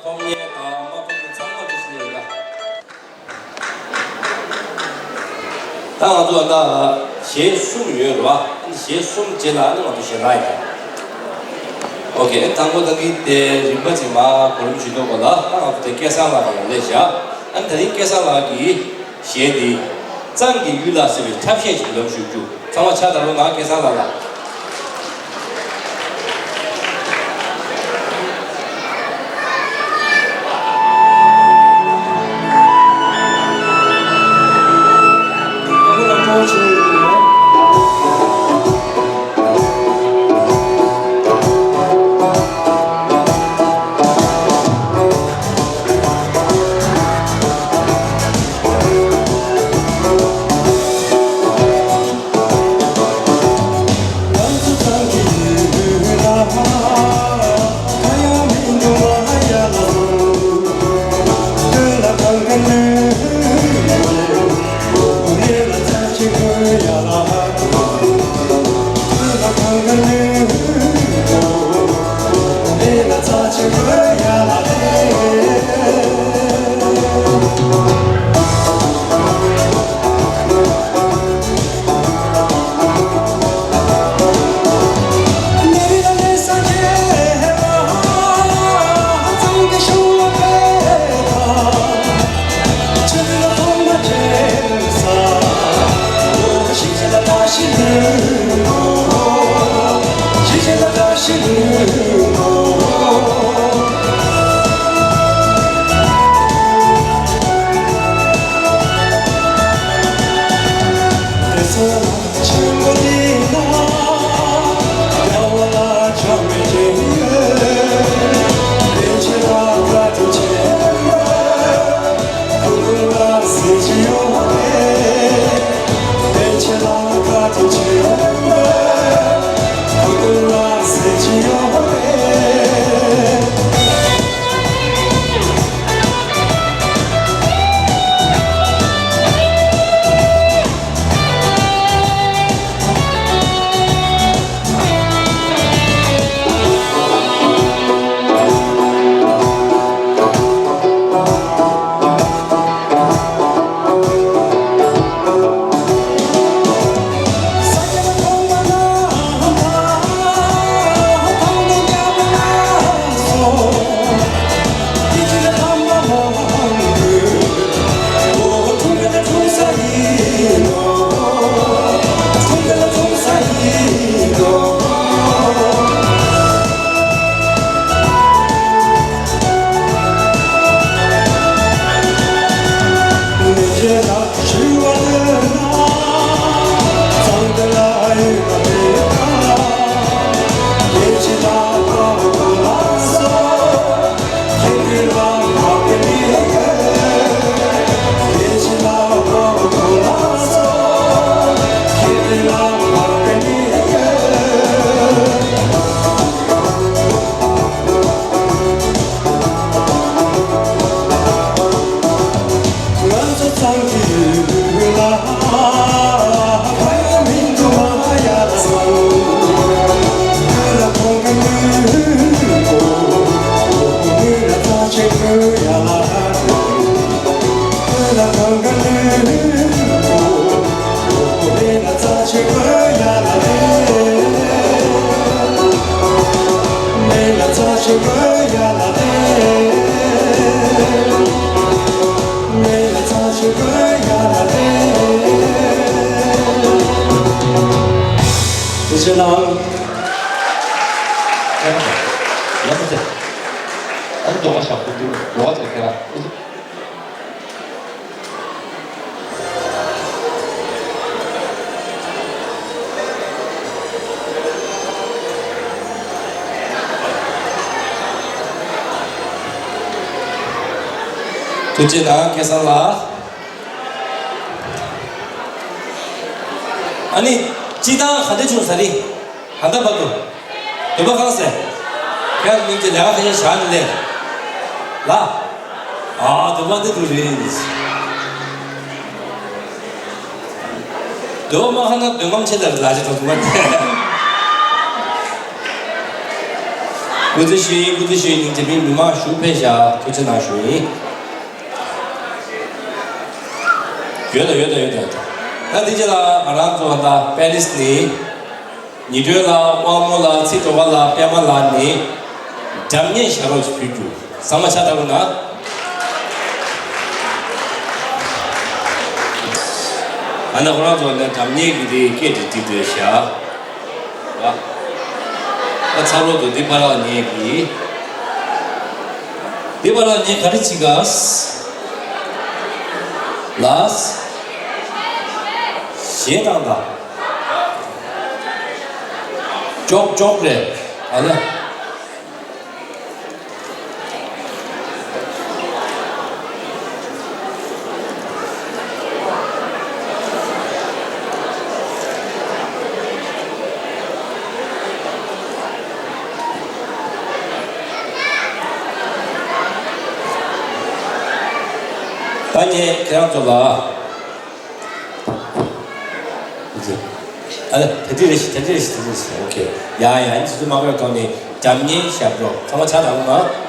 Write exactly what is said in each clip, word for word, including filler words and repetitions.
གཏོང་མཁན་དང་མ་གཏོང་མཁན་ཚང་མ་བཀྲ་ཤིས་བདེ་ལེགས། ད་ང་ཚོ་ད་གཞས་གསུམ་ཡོད་རེད་བ། གཞས་གསུམ་རྗེས་ལ་ནི་ང་ཚོ་གཞས་ལ་ཡིན། ཨོ་ཁེ། དང་པོ་ད་གིན་དེ་རིམ་པ་ཅིག་མ་གོ་རིམ་ཞུ་འདོད་གོ་ལ། ད་ང་ཚོ་དེ་སྐལ་བཟང་ལགས་ལ་ལས་བཞག་ཨ་ནི་ད་རིང་སྐལ་བཟང་ལགས་ཀྱི་གཞས་འདི་གཙང་གི་ཡུལ་ལ་ཟེར་བའི་འཁྲབ་གཞས་ཤིག་ལམ་ཞུགས་རྒྱུ། ཚང་མ་ཕྱག་བརྡབ་རོགས་གནང་། སྐལ་བཟང་ལགས་ལ། ཐུགས་རྗེ་གནང་། སྐལ་བཟང་ལགས། ཨ་ནི་སྤྱི་བཏང་ག་འདྲ་བྱུང་ས་རེད། ད་ལྟ་བར་དུ། འདོད་པ་གང་ཟེར། ཁྱེད་མིང་གི་ལས་ཀ་ཁ་ཤས་བཞག་ནས་ལས། ལ། ཨ་འདོད་པ་འདི་འདུག་རེད། འདོད་པ་མ་ཁ་ན་འདོད་རྔམ་ཆེ་ལ་རེད་ལ་ཅེ་དང་དུ་མ་དེ། སྐུ་ཚེ་ཞུ་ཡིན། སྐུ་ཚེ་ཞུ་ཡིན། དེ་མིན་མི་མང་ཞུ་ཕེབས་བཞག་ཐུགས་རྗེ་གནང་ཞུ་ཡིན། ཡོད་དང་ཡོད་དང་ཡོད་དང་། ད་དེ་རྗེས་ལ་ང་རང་ཚོ་ད་པེ་རིས་ནས་ཉི་སྒྲོན་ལགས། དབང་མོ་ལགས། ཚེ་སྒྲོལ་དཀར་ལགས། པད་མ་ལགས་ནས་འདྲ་མཉེན་ཞབས་བྲོ་ཞིག་ཕུལ་རྒྱུ། ཚང་མ་ཕྱག་བརྡབ་རོགས་གནང་། ཨ་ན་ཁོ་རང་ཚོ་ནས་འདྲ་མཉེན་གྱི་དེ་སྐད་དེ་འགྲིག་འདུག་ཤག་ཨ་ཚ་རོགས་དུ་འདི་པ་རག་ཉེ་གི། འདི་པ་རག་ཉེ་ག་རེ་བྱེད་ག་ལ། ཞེ་དྲག་ད། ཅོག་ཅོག་རེད། ཨ་ལ། ད་ངས་ཁྱེད་རང་ཚོ་ལ། ཨ་ལ། ད་འདི་རེད་ཤི། ད་འདི་རེད་ཤི། ད་འདི་རེད་ཤི། ཨོ་ཁེ། ཡ་ཡ། ཨ་ནི་ཚོ་མ་དགོས་གོང་ནས་འདྲ་མཉེན་ཞབས་བྲོ་ཚང་མ་ཕྱག་བརྡབ་རོགས་གནང་།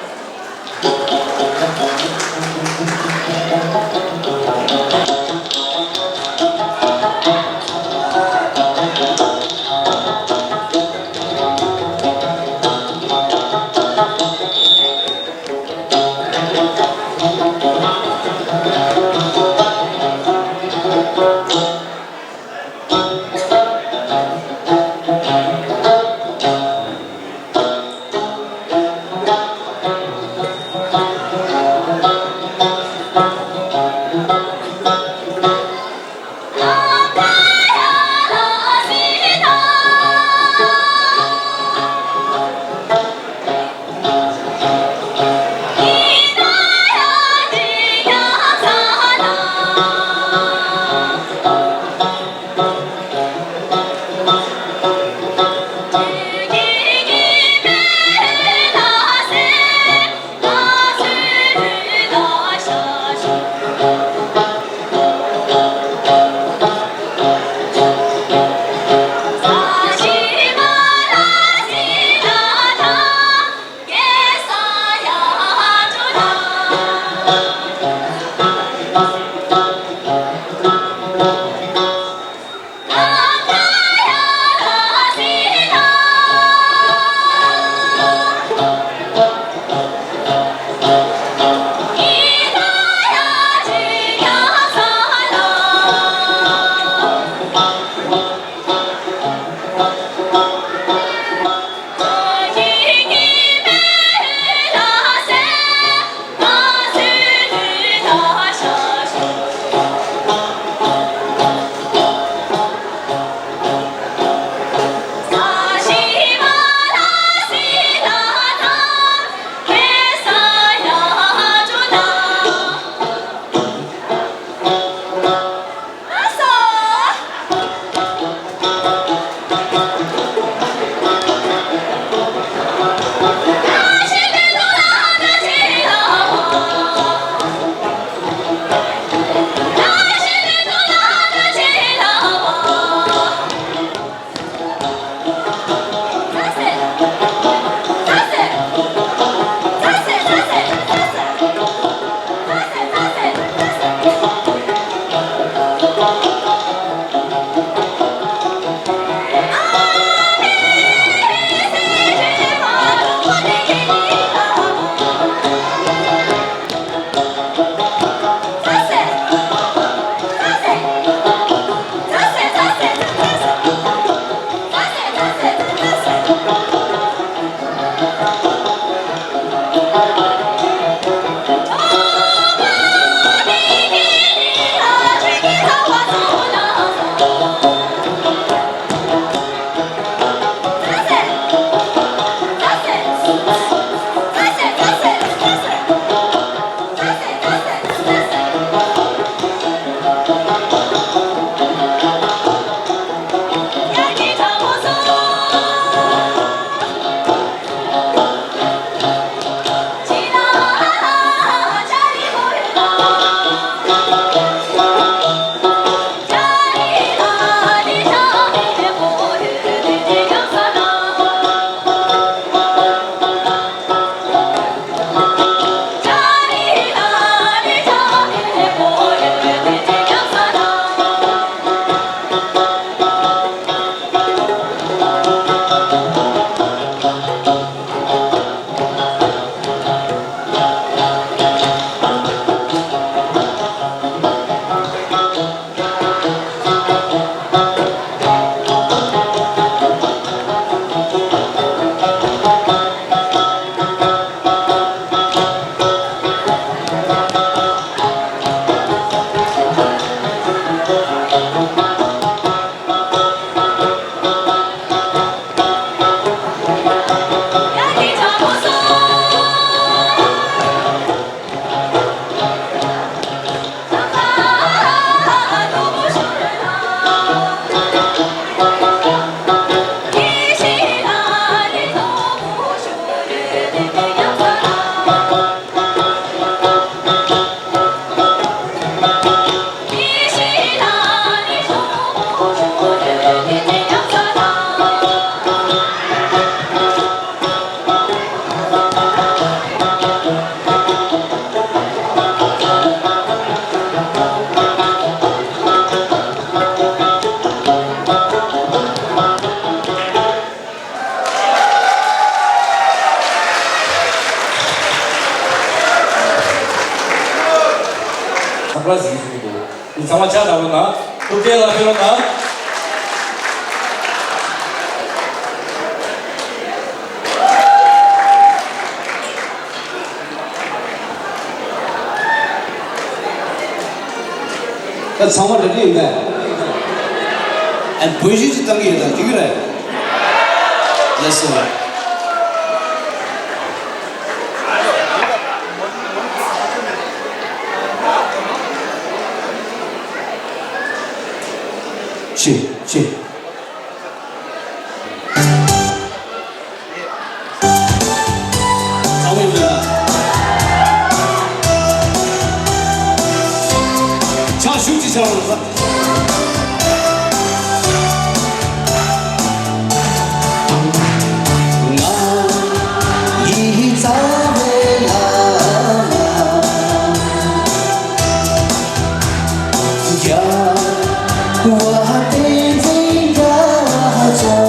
པ་ཟིན་ཟིན་འདུག་འདི་ཚང་མ་ཕྱག་བརྡབ་རོགས་གནང་། ཐུགས་རྗེ་ལ་ཕེབས་རོགས་གནང་། ད་ཚང་མ་རེ་ཌི་ཡིན་པས། ཨ་བོད་གཞས་ཅིག་བཏང་གི་ཡོད་ད་འགྲིག་གི་རེད། ལགས་སོ། ཆེ་ཆེ། ཚང་མས་ལ་ཕྱག་ཞུ་ཅིག་བྱ་རོགས་ཟེར། ང་ཡི་རྩ་བའི་བླ་མ། རྒྱལ་བ་བསྟན་འཛིན་རྒྱ་མཚོ།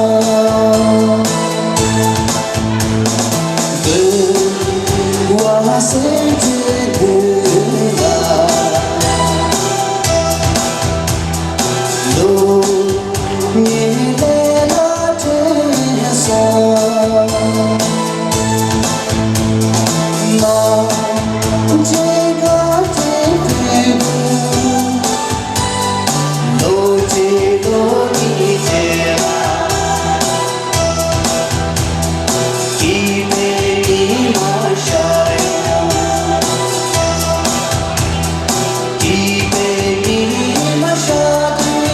འབུལ་བ་སེམས་ཀྱི་འདུན་ལ། ལོ་ཉེས་ལས་ལ་དྲན་སོང་། མ་བརྗེད་དགའ་སྟོན་དུས། ལོ་གཅིག་ལོ་གཉིས་བརྗེས་ལ། སྐྱིད་པའི་ཉི་མ་ཤར་ཡོང་། སྐྱིད་པའི་ཉི་མ་ཤར་དུས།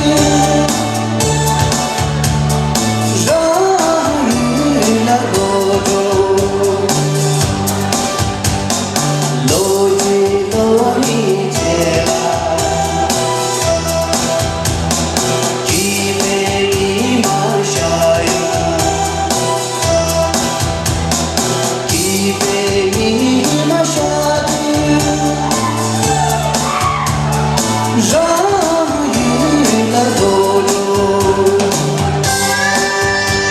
རང་ཡུལ་ལ་ལོག་འགྲོ། ལོ་གཅིག་ལོ་གཉིས་བརྗེས་ལ། སྐྱིད་པའི་ཉི་མ་ཤར་ཡོང་། སྐྱིད་པའི་ཉི་མ་ཤར་དུས། རང་ཡུལ་ལ་ལོག་འགྲོ།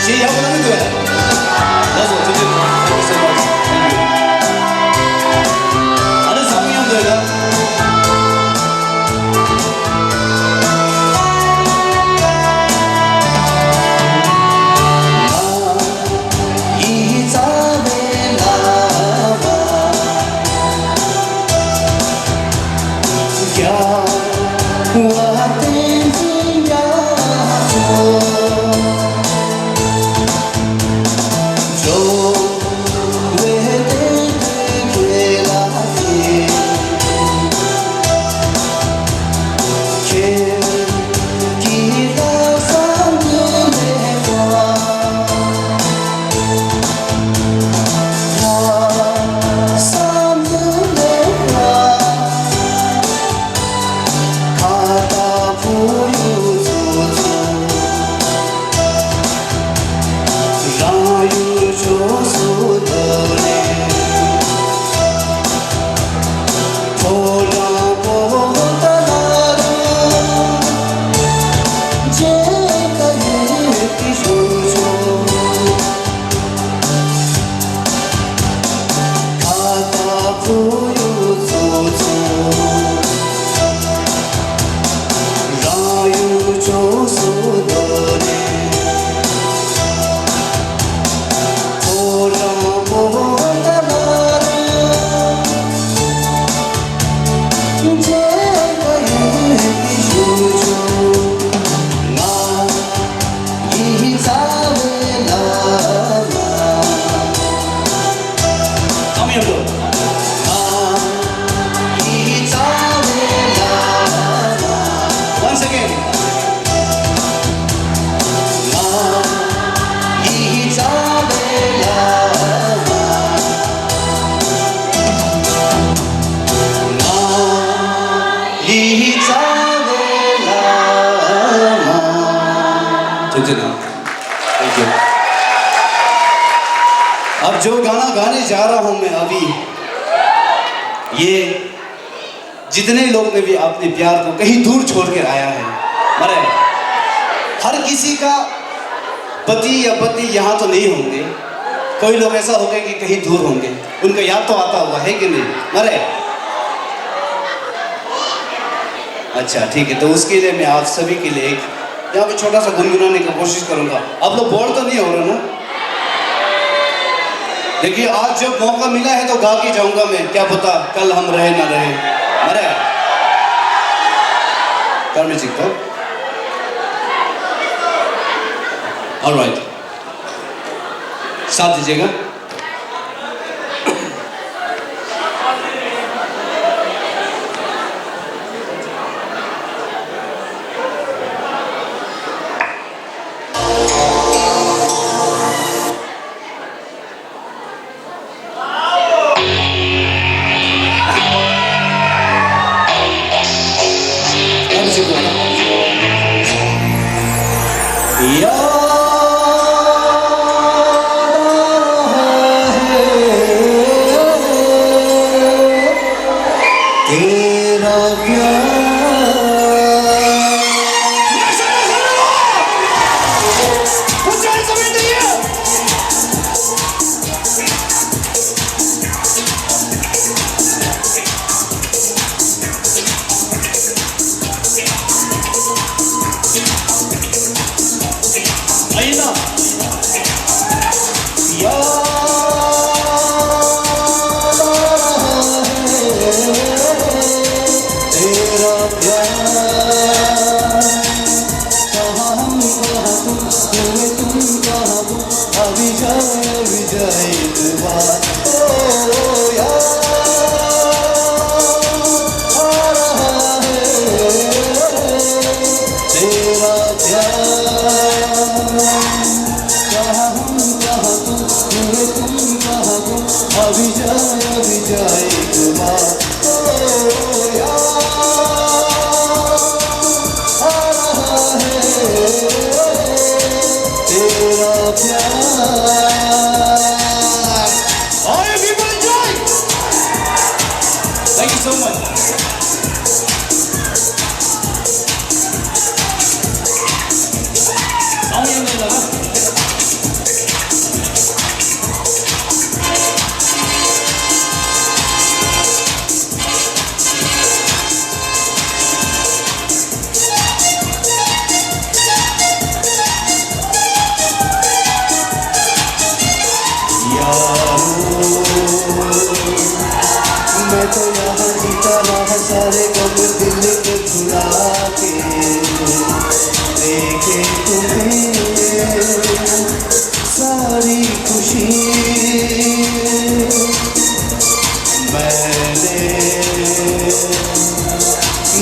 ཞེས་ཡག་པོ་གནང་གི་འདུག་གས། ལགས་སོ། ཐུགས་རྗེ་ཆེ། Thank you so much. Thank you. ཨ་ནི་ཚང་མ་མཉམ་དུ་ཡ། ཡི་རྩ་བའི་བླ་མ། རྒྱལ་བ་བསྟན་འཛིན་རྒྱ་མཚོ། འགྲོ་བའི་དོན་དུ་ཁྱེད་ལ་ཕེབས། ཁྱེད་ཀྱི་ལྷག་བསམ་དུ་ལེགས་པ། ལྷག་བསམ་དུ་ལེགས་པ། ཁ་བཏགས་ཕོ་ཡུལ་ཚོ་ཚོ། རང་ཡུལ་ཕྱོགས་སུ་བསྡད་ནས། ཕོ་བྲང་པོ་ཏ་ལ་རུ། མཇལ་ཁ་ཡོད་པའི་ཞུ་ཆོག་ཁ་བཏགས་ཕོ་ཡུལ་ཚོ་ཚོ། རང་ཡུལ་ཕྱོགས་སུ་བསྡད་ནས། ཕོ་བྲང་པོ་ཏ་ལ་རུ། མཇལ་ཁ་ཡོད་པའི་ཞུ་ཆོག་ང་ཡི་རྩ་བའི་བླ་མ། ཚང་མ་མཉམ་དུ། ང་ཡི་རྩ་བའི་བླ་མ། Once again. ང་ཡི་རྩ་བའི་བླ་མ། ང་ཡི་རྩ་བའི་བླ་མ། ཐུགས་རྗེ་གནང་། Thank you. अब जो गाना गाने जा रहा हूं मैं अभी, ये जितने लोग ने भी अपने प्यार को कहीं दूर छोड़ कर आया है, मारे, हर किसी का पति या पत्नी यहाँ तो नहीं होंगे, कोई लोग ऐसा होंगे कि कहीं दूर होंगे, उनका याद तो आता होगा, है कि नहीं? मारे, अच्छा, ठीक है, तो उसके लिए मैं आप सभी के लिए एक यहाँ पे छोटा सा गुनगुनाने की कोशिश करूंगा। आप लोग बोर तो नहीं हो रहे ना? देखिए, आज जब मौका मिला है तो गा के जाऊंगा मैं, क्या पता कल हम रहे ना रहे। मरे? कर में चिकता। ऑलराइट, साथ दीजिएगा। तेरा प्यार। तेरा प्यार, कहाँ हम, कहाँ तुम, तू मैं तुम, कहाँ वो, अभी जाए, अभी जाए एक बार। ओ यार, आ रहा है तेरा प्यार। कहाँ हम, कहाँ तुम, तू मैं तुम, कहाँ वो, अभी जाए, अभी जाए एक बार। ओ यार, आ रहा है तेरा प्यार। All you people enjoy. Thank you so much. यारो, मैं तो यहाँ जीता रहा सारे गम दिल पे भुला के। देखे तुम्हें सारी खुशी मैंने,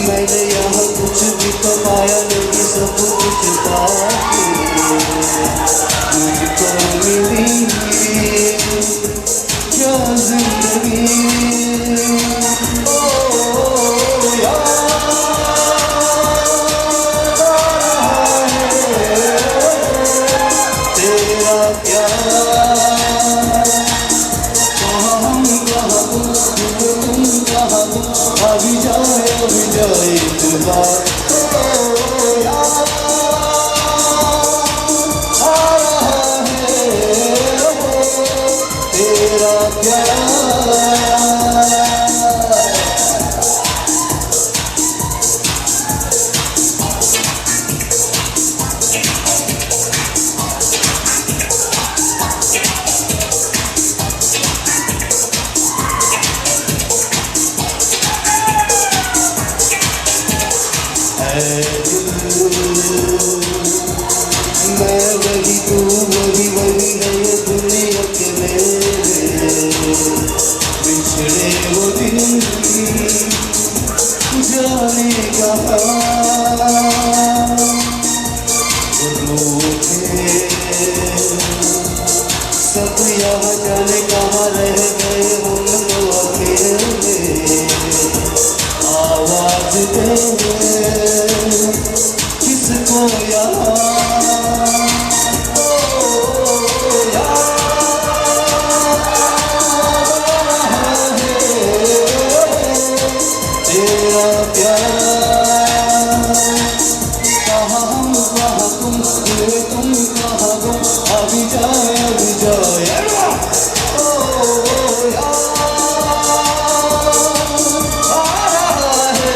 मैंने यहाँ कुछ भी तो पाया नहीं, सब कुछ पाके मुझको मिली क्या जिंदगी। ओ यार, तेरा प्यार। कहाँ हम, कहाँ तुम, तुम, तुम कहाँ तुम, अभी जाए, अभी जाए एक बार। ओ यार, आ रहा है तेरा प्यार। ऐ दिल, मैं वही, तू वही, वही है ये दुनिया के मेरे बिछड़े वो दिन। जाने कहाँ वो रूठे सब यहाँ, जाने कहाँ रह गए हम तो अकेले। आवाज दे किसको यहाँ, ओ यार, तेरा प्यार। कहाँ हम, कहाँ तुम, ये तुम कहाँ हो, अभी जाए, अभी जाए। ओ यार, आ रहा है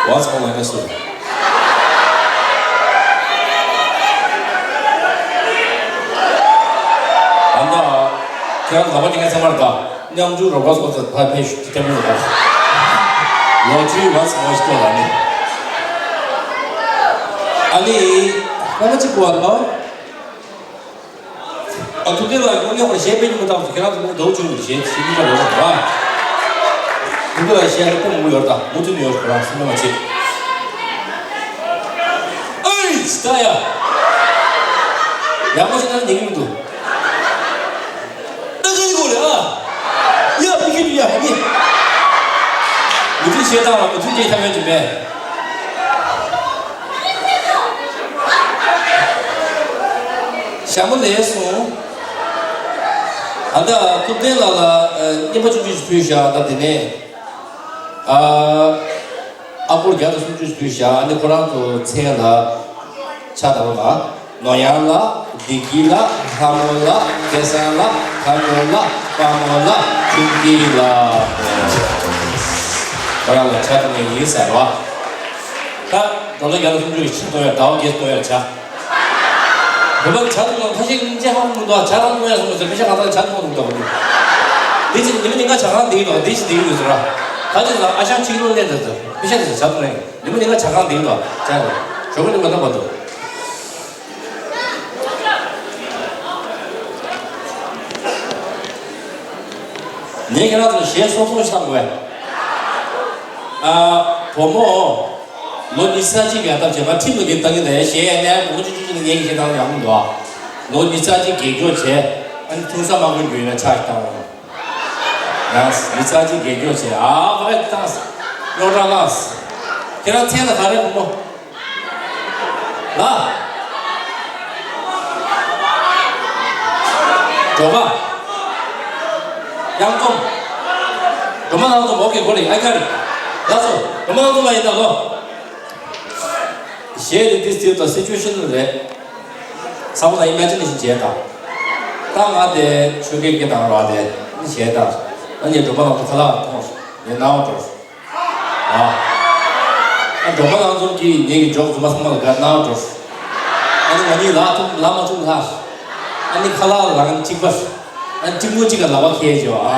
What's more like a story? ཨ་མདའ། ཁྱེད་རང་ལག་པ་འདི་ངས་ཚང་མར་ད། མཉམ་འཇུག་རོགས་པ་སོགས་ཚོ་ཕར་ཕེབས་ཤོག་ཅི་ཐེབས་མི་འདུག་ག་ལོ་ཁྲི་བ་སོགས་ཤོག་ལ་ནི། ཨ་ནི། ང་གཅིག་གོ་བ་ལོ། ཨ་ཐུབ་བསྟན་ལགས་ཀྱིས་དངོས་གནས་ཁོ་གཞས་དཔེ་ཉུང་མི་བཏང་སོང་། ཁྱེད་རང་ཚོ་མི་འདུག་བྱུང་ནས་གཞས་ཞིག་མི་འདྲ་རེད་བ། ཐུབ་བསྟན་ལགས་གཞས་དཔེ་མང་པོ་ཡོད་རེད་ད། མུ་མཐུད་ནས་ཡོད་རེད་ཟེར་ན་མ་བྱེད། ཨེ་ད་ཡ། ཡག་པོ་ཞིག་ན་ཉན་གི་མི་འདུག་ད་ག་ནི་གོ་རེད་ཨ། ཡ་མི་ཁྱོད་ཡ་ཧ་ནི། མུ་མཐུད་བཤད་སྟངས་ལ་མུ་མཐུད་སྐད་ཆ་མེད་ཀྱི་མེད། ཞྭ་མོ་ལས་སོང་། ད་ལྟ་ཐུབ་བསྟན་ལགས་ལ་ཨ་རྔན་པ་ཆུང་ཆུང་ཞིག་ཕུལ་བཞག་ད་དེ་ནས་ཨ་ཨ་སྒོར་བརྒྱ་དང་སུམ་ཅུ་ཞིག་ཕུལ་བཞག་ཨ་ནི་ཁོ་རང་ཚོ་མཚན་ལ་ཕྱག་བཏབ་པ་ལ། ནོར་གཡང་ལགས། བདེ་སྐྱིད་ལགས། ལྷ་མོ་ལགས། སྐལ་བཟང་ལགས། ཐ་སྙད་ལགས། དཔའ་མོ་ལགས། ཆུང་སྐྱིད་ལགས། ཁོ་རང་ལ་ཕྱག་བཏབ་ནས་ཡིན་ཟེར་བ། ད་ཌོ་ལར་བརྒྱ་དང་སུམ་ཅུ་ཡི་ཕྱིར་གཏོང་ཡ་ཟླ་བ་བརྒྱད་གཏོང་ཡ་བྱ། བོད་པ་ཇ་འཐུང་ན་ཐ་ཤལ་སྙིང་རྗེ་ཧ་མི་འདུག་ཇ་རང་འཐུང་ཡ་སོང་ཟེར་པེ་ཤ་ཁ་ཐག་ཇ་འཐུང་མི་འདུག་འདི་ཅི་ཉི་མ་ཉིན་ག་ཇ་ཁང་འདི་འདུག་འདི་ཅི་འདི་ཡོད་ཟེར་ར། ད་ཅི་ལ་ཨ་ཞང་ཆིག་ལོ་ལེན་ཟེར་ཟེར་པེ་ཤ་དེ་ཟེར་ཇ་འཐུང་རེད། ཉི་མ་ཉིན་ག་ཇ་ཁང་འདི་འདུག་ཇ་རེད། ཞོགས་པ་ཉི་མ་ན་མ་འདུག་ངས་ཁྱེད་རང་ཚོར་གཞས་སོ་སོ་ཞིག་བཏང་དགོས། ཨ། བུ་མོ། ལོ་ཉི་ཤུ་རྩ་གཅིག་གི་ཨ་སྟབས་བྱས་ང་ཁྲིམས་ལ་གི་བཏང་གི་འདུག་གཞས་ཡ་ནས་བུ་མོ་ཆུང་ཆུང་ཆུང་ནས་ངས་གཞས་བཏང་ན་ཡག་མི་འདུག་ཨ། ལོ་ཉི་ཤུ་རྩ་གཅིག་རྒས་སྐྱོ་བྱས། ཨ་ནི་ཐུག་ས་མ་དགོས་རྒྱུ་ཡིན་ན་ཕྱག་ཞིག་བཏང་རོགས། ཡང་ཉི་ཤུ་རྩ་གཅིག་རྒས་སྐྱོ་བྱས་ཨ་ཕ་གི་བཏང་། སློབ་གྲྭ་ལགས། ཁྱེད་རང་མཚན་ལ་ག་རེ་བུ་མོ། ལ། སྒྲོལ་དཀར། གཡང་འཛོམས། སྒྲོལ་མ་གླང་འཛོམས། ཨོ་ཁེ་གོ་རེད། ཨའི་ཀ་རེད། ལགས་སོ། སྒྲོལ་མ་གླང་འཛོམས་ལ་ཡིན་ད་ལོ། གཞས་རེད་དེ་སི་ཊུ་ཨེ་ཊི་སི་ཊུ་ཨེ་ཤན་རེད། ཚང་མ་ལ་ཨི་མེ་ཇི་ནེ་ཤན་བྱས་དང་། ད་ང་དེ་ཆོས་སྐད་སྐད་བཏང་རོགས་དེ་གཞས་བཏང་། ཨ་ནི་སྒྲོལ་མ་གླང་འཛོམས་ཁ་ལག་མཐོང་སོང་། ངའི་སྣང་བ་འགྲོ་སོང་། ཨ། ཨ་སྒྲོལ་མ་ལང་ཚོ་གིས་ངེད་ཀྱི་འཇོག་རྫུན་མ་ཚང་མ་ལ་དགའ་སྣང་འགྲོ། ཨ་ནི་ང་གཉིས་ལ་ཐུག་ལ་མ་ཐུག་ལ། ཨ་ནི་ཁ་ལག་ལ་ང་གཅིག་པ། ཨ་ནི་གཅིག་མོ་གཅིག་ག་ལག་པ་ཁྱེར་བྱོས་ཨ།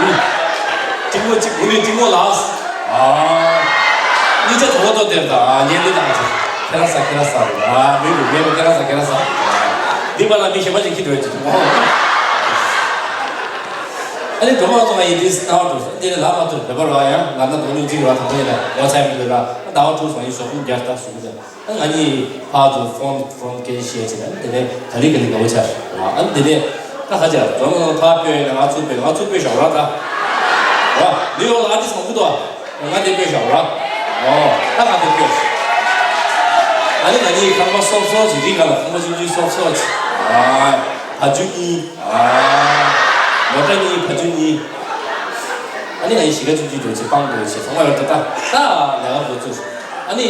ཨུ། གཅིག་མོ་གཅིག་མུ་ནི་གཅིག་མོ་ལགས། ཨ། གཉིས་ཆ་དོ་དོ་དེར་ད་ཨ་ཉན་འདི་དང་ཁྱེད་རང་ས་ཁྱེད་རང་ས་རེད་ཨ་མི་རུ་མེད་པ་ཁྱེད་རང་ས་ཁྱེད་རང་ས། འདི་པ་ལ་མི་གཞན་པ་ཅིག་ཁྱེར་འགྲོ་ཡོད་ཅིག་ཨ་ནི་སྒྲོལ་མ་ཚོ་ང་ཡིན་དུས་སྣང་བ་འགྲོ་སོང་། དེ་ནས་ལབ་མ་ཐུབ་བོད་པ་ར་ཡང་ང་ན་དོ་ནུས་འཛིན་ར་དང་པོ་ཡིན་ན་ངོ་ཚ་མི་འདུག་ར་ཟླ་བ་དྲུག་སོང་ཡིན་ཞོགས་ཀུན་རྒྱལ་རྟགས་ཞུ་གི་འདུག་ང་གཉིས་ཕར་ཚུར་ཕོན་ཕོན་སྐད་བཤད་བྱས་ནས་དེ་ནས་ག་ལེ་ག་ལེ་ངོ་ཚ་ཨ་ནི་དེ་ནས་ད་ཁ་ཆེ་སྒྲོལ་མ་ཚོ་ཕར་སྤོས་ཡིན་ན་ང་ཚུར་སྤོས་ང་ཚུར་སྤོས་ཞོག་ར་ད་ར་ནིའུ་ཡོག་ལ་ཨ་ཏི་སང་ཕུ་ཏོ། ང་དེ་སྤོས་བཞག་ར། ཨོ། ད་ང་དེ་སྤོས། ཨ་ནི་ང་གཉིས་ཁང་པ་སོབ་སོབ་ཅིག་རི་སྒང་ལ་ཁང་པ་ཆུང་ཆུང་སོབ་སོབ་ཅིག་ཨ། བ་ཕྱུགས་གཉིས། ཨ། མོ་ཊ་གཉིས་བ་ཕྱུགས་གཉིས། ཨ་ནི་ང་གཉིས་གཞིས་ཀ་ཆུང་ཆུང་འགྲོ་ཆེ་སྤང་འགྲོ་ཆེ་ཚང་མ་ཡོད་ད་ད་ད་ལས་ཀ་འགོ་བཙུགས། ཨ་ནི།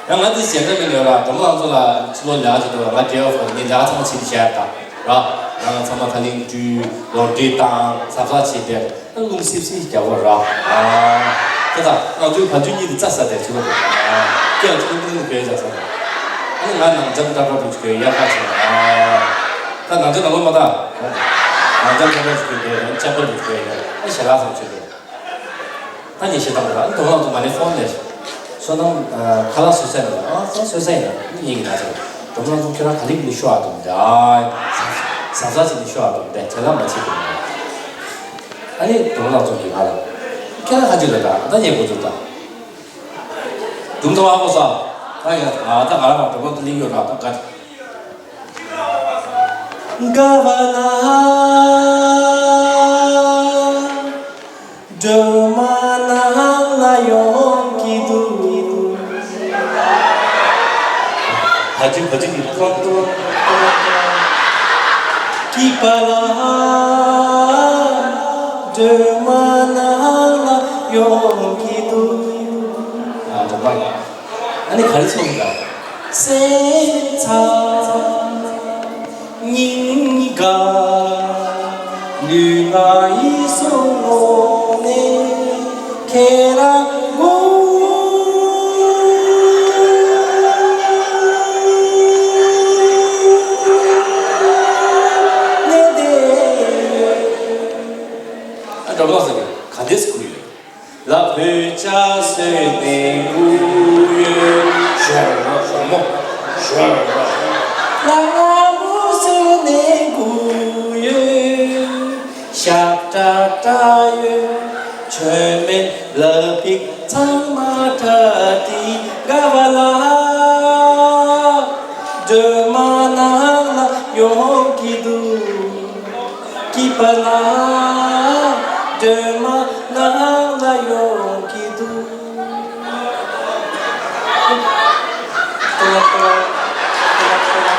ཡང་ང་ཚོའི་ཞལ་འདྲ་མི་འདྲ་ལ་སྒྲོལ་མ་ལང་ཚོ་ལ་ཕྱི་ལོ་ལས་ཀ་བྱེད་དུས་ང་རྒྱལ་བ་ཕོག་ངས་ལས་ཀ་ཚང་མ་བྱེད་དུས་བཞག་ད་ར། ང་ཚང་མ་ད་ལིང་བཀྲུས་ལོ་འབྲེལ་བཏང་ཟབ་ཟབ་བྱས་ཏེ་ཨ་རླུང་སིབ་སིབ་རྒྱག་པ་ར། ཨ་ད་ད་ང་ཚོའི་བ་ཕྱུགས་གཉིས་དེ་རྩྭ་ཟ་དེ་ཚུར་ལོ་དེ་ཨ་སྐྱ་ཆུང་ཆུང་གི་བས་ཟ་ས་ཨ་ནི་ང་ནང་འཇམ་ཏག་ཏག་འདུག་གི་ཡག་ཁ་ཆེ་ཨ་ད་ནང་འཇམ་ནང་ལོ་མ་ད་ནང་འཇམ་ཏག་ཏག་འདུག་གི་ཡག་ཅག་པ་འདུག་གི་ཡག་ཨ་ཞལ་ལག་ཚང་ཆུ་དེ། ད་ངས་བཤད་སྟངས་དེ་ལ་ཨ་ནི་སྒྲོལ་མ་ལགས་ཚོ་མ་ནས་ཕོན་ནས། བསོད་ནམས་ཁ་ལག་བཟོ་ས་ཡིན་ན་ཨ་ཚང་བཟོ་ས་ཡིན་ན་ཨ་ནི་ངེད་ཀྱི་ན་ཚ་སྒྲོལ་མ་ལགས་ཚོ་ཁྱོད་རང་ག་ལེ་ག་ལེ་ཤོག་ཨ་དུམ་དེ་ཨ་ཟབ་ཟབ་བྱས་ནས་ཤོག་ཨ་དུམ་དེ་བྲེལ་ལ་མ་བྱེད་དུམ་དེ། ཨ་ནི་སྒྲོལ་མ་ལགས་ཚོ་གིས་ང་ལ་ཁྱེད་རང་ཁ་ཅིག་ལ་ད་ད་ངས་འགོ་འཛུགས་ད། དུམ་ཚོ་ཨ་ཁོ་ས་ད་ཡ་ད་ང་རང་ལ་སྒྲོལ་མ་ལགས་ལིང་ཡོད་ར་ད་ག་དགའ་བ་ན་སྒྲོལ་མ་ནང་ལ་ཡོང་གི་འདུག་བ་ཕྱུགས་བ་ཕྱུགས་ཀྱི་ཏོང་ཏོང་ཏོང་ཏོང་། སྐྱིད་པ་ལ་སྒྲོལ་མ་ནང་ལ་ཡོང་གི་འདུག་ཨ་སྒྲོལ་མ། ཨ་ནི་ག་རེ་ཚོགས་འདུག་ག་སེམས་ཚ་སྙིང་དགའ་ལུས་ངག་ཡིད་གསུམ། ཁྱེད་རང་གུ་ནས་བསྡད་ཡོད། ཨ་འགྲོ་ལོག་ཟེར་གི་ག་འདྲས་གུ་ཡོད། ལ་བོད་ཇ་བཟོས་ནས་གུ་ཡོད། ཞོག་མོ་ཞོག་མོ་ཞོག་མོ། ལ་ལ་མོ་བཟོས་ནས་གུ་ཡོད། ཤ་ཏྲ་ཏྲ་ཡོད། ཆོས་མེད་ལ་ཕིག་ཚང་མ་ཏྲ་ཏི་ག་བ་ལ། སྒྲོལ་མ་ནང་ལ་ཡོང་གི་འདུག་གི་པ་ལ། སྒྲོལ་མ་ནང་ལ་ཡོང་གི་འདུག་ཏོ་ལ་ཏོ་ལ་ཏོ་ལ་ཏོ་ལ།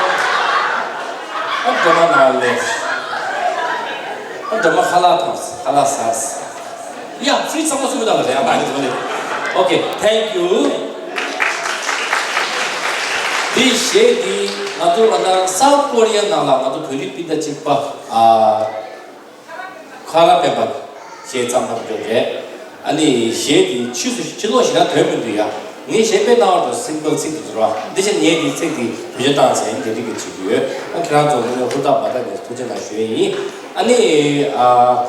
ཨ་སྒྲོལ་མ་ནང་ལས། ཨ་སྒྲོལ་མ་ཁ་ལག་ཐོངས་ཁ་ལག་ཟས། ཡ་ཕི་རི་ཚང་མ་གསུམ་དང་ལ་རེད་ཨ་མ་ནི་ཚོ་ནི། ཨོ་ཀེ་ཐེང་ཀྱུ། འདི་གཞས་འདི་ང་ཚོ་ང་ཚང་སའུ་ཐ་ཀོ་རི་ཡ་ནང་ལ་ང་ཚོ་བོད་རིགས་སྤུན་ཟླ་གཅིག་པ་ཨ། ཁ་ལག་སྤེན་པ་གཞས་བརྩམས་པ་འདྲ་རེད། ཨ་ནི་གཞས་དེ་ཕྱིས་སུ་ཕྱི་ལོགས་ཞེ་དྲག་ཐོན་མི་འདུག་ཡ། ངས་གཞས་དཔེ་གནང་བ་དང་སིམ་པལ་ཚིག་དེ་ཚོ་ར། འདི་ཕྱིར་ངས་འདི་ཚིག་དེ་བེད་སྤྱོད་བཏང་ཚེ་འདི་འགྲིག་གི་བྱེད་ཀྱི་ཡོད། ཨ་ཁྱེད་རང་ཚོ་ངོས་ནས་ཧུར་ཐག་མ་ཐག་ནས་ཐུགས་རྗེ་གནང་ཞུ་ཡས་ཡིན། ཨ་ནི་ཨ།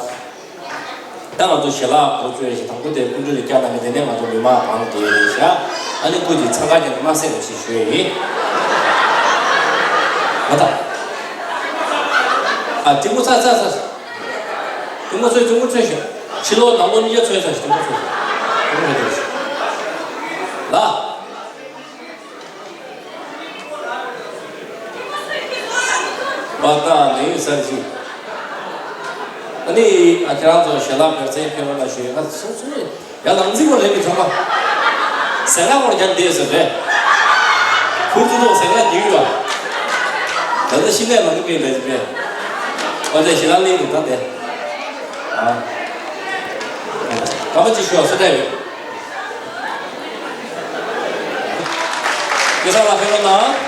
ད་ང་ཚོ་ཞལ་ལག་འགོ་བཙུགས་ཡས་ཞིག་དང་པོ་དེ་སྐུ་མགྲོན་ལ་བསྐྱར་གནང་གི་དེ་ནས་ང་ཚོ་མི་མང་གང་དེ་ཡིན་ཤག་ཨ་ནི་སྐུ་མཁྱེན་འཚང་ཁ་ཅན་དམར་སེར་རེ་ཞིག་ཞུ་ཡས་ཡིན། མ་ཐག་ཨ་གཅིག་མོ་ཚ་ཚ་ཚ། གཅིག་མོ་ཚོས་གཅིག་མོ་ཚོས་ཤོག་ཕྱི་ལོགས་ནང་ལོགས་གཉིས་ཆ་ཚོས་ཚ་ཞིག་གཅིག་མོ་ཚོས་ཤོག་གཅིག་མོ་ཚོས་ཤོག་ལ། བ་ད་ནི་སར་ཞིག་ཨ་ནི་ཨ་ཁྱེད་རང་ཚོ་ཞལ་ལག་བེར་ཚན་ཕེབས་རོགས་གནང་ཞུ་ཡས། ང་སོ་སོ་ཡ་ལང་ཚིག་པ་རེད་མི་ཚང་མ། ཟས་ལ་སྐོར་རྒྱག་བསྡད་ཟེར་རེད། ཁུར་ཚོ་ཐོག་ཟས་ལ་ཉུལ་བ། ད་ལྟ་ཤི་ནས་ལང་གི་མེད་ལས་ཀྱི་མེད། ཨོ་དེ་ཞི་ལ་ལེན་དུ་ད་དེ། ཨ། ག་མ་ཅིག་ཞུ་བ་སུ་འདྲ་ཡོད། སྐལ་བཟང་ལགས་ཕེབས་རོགས་གནང་།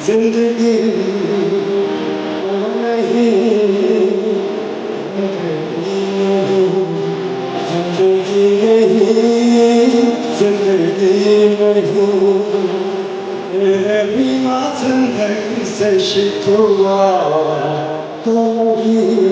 زندگی نہیں، زندگی نہیں، زندگی نہیں، میرے بنا زندگی سے شکوہ کوئی۔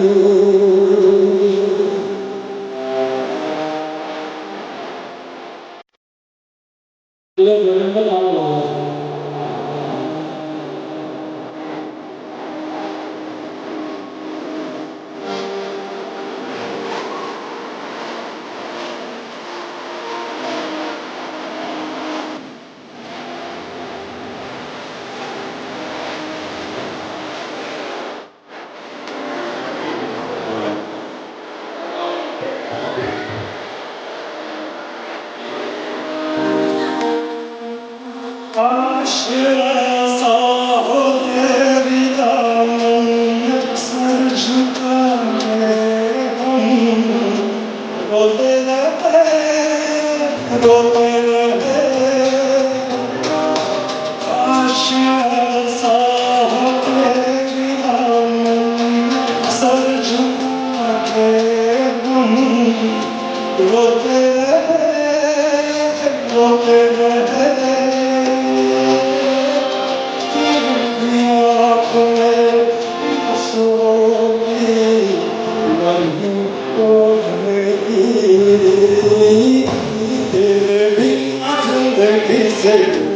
زندگی،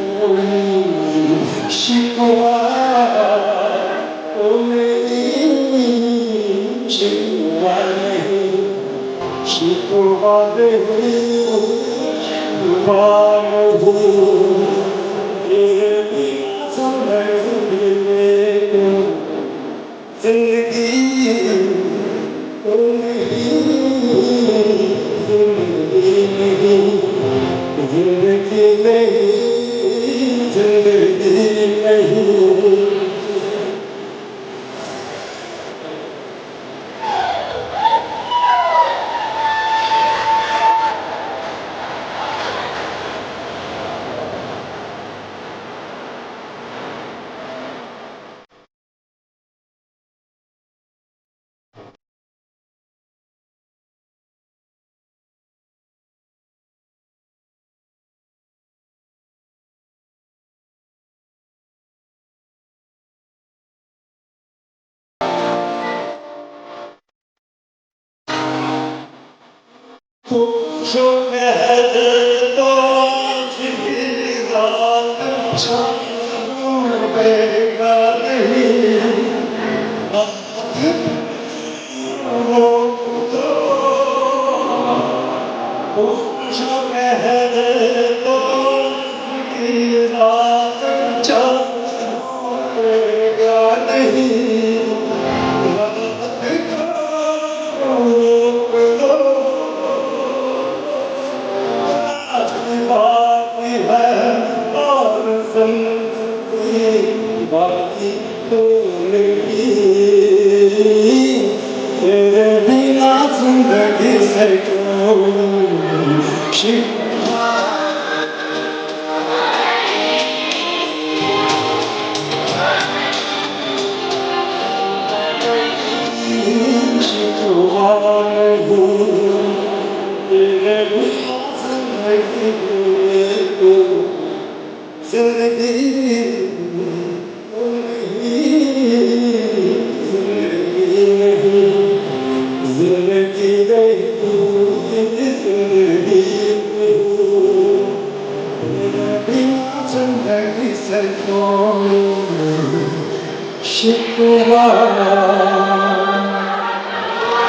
زندگی، زندگی نہیں، زندگی نہیں، زندگی نہیں۔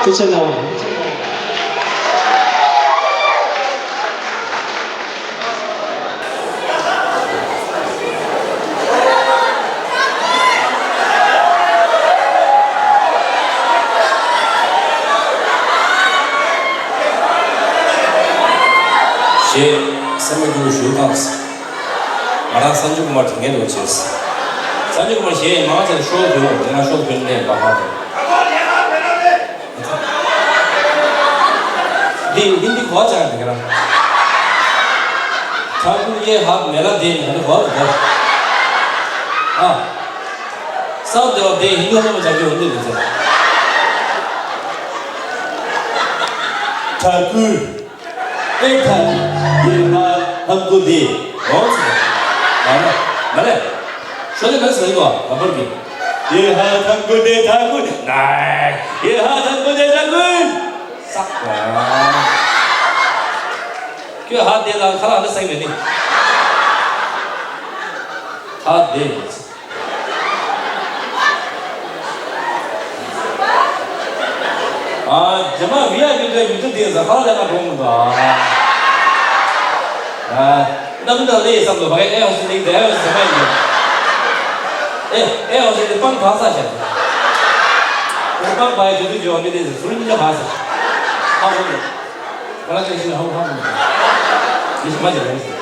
ཐུགས་རྗེ་གནང་། ཞེས་སེམས་མ་སྐྱོ་བོ་ཞུ་དང་། ང་རང་སངས་རྒྱས་ཀུན་མ་དྲི་ངན་འདུག་ཅེས། སངས་རྒྱས་ཀུན་མ་ཞེས་མང་ཆེ་ཤོག་དུས་འོང་དེ་ང་ཤོག་དུས་ནས་པ་ཧ་དང་། འདི་ཧིན་དི་གོ་ཅང་དེ་ག་རང་། ཐ་ཀུར་ཡེ་ཧབ་མེ་ལ་དེ་ནི་གོ་དེ་ག་ཨ། སའུ་དེ་བ་དེ་ཧིན་དུ་ཧོ་མ་ཅང་གི་འོང་དེ་དེ་ཚེ། ཐ་ཀུར། ཨེ་ཐ་ཀུར། ཡེ་ཧ་ཐ་ཀུར་དེ་འོང་ཚེ། མ་རེད། མ་རེད། ཤོ་ལེ་ག་ཟེར་གོ་ག་པར་གི། ཡེ་ཧ་ཐང་ཀུ་ཏེ་ཐང་ཀུ་ནའི། ཡེ་ཧ་ཐང་ཀུ་ཏེ་ཐང་ཀུ། སག་པ། ཁྱོད་ཧ་དེ་ལ་ཁ་ལག་འདི་སེང་མེད་ནི། ཧ་དེ་མ་ཚ། ཨ། རྗེས་མ་བི་ཨའི་པི་འདྲ་ཡུལ་དུ་དེ་ཟ་ཁ་ལ་ང་འགྲོ་མི་འདུག་ཨ། ཨ། གནམ་དང་ལས་བསམ་དུ་བ་གའི་ཨེ་ཧོ་སི་ལིང་དེ་ཨེ་ཧོ་སི་ཟ་ཁ་ཡིན་ནོ། ཨེ་ཨེ་ཧོ་སི་དེ་སྤང་བ་ས་ཤ་དེ། སྤང་བ་ཡི་དུས་དུས་འཇོག་མི་དེ་ཟུར་གཉིས་ཀ་བ་ས་ཤ། ཧ་གོ་མི། ང་ལ་ཅན་ཤི་ཧ་གོ་ཧ་གོ་མི། དེ་ཤི་མ་ཅན་ཡིན་ཟེར།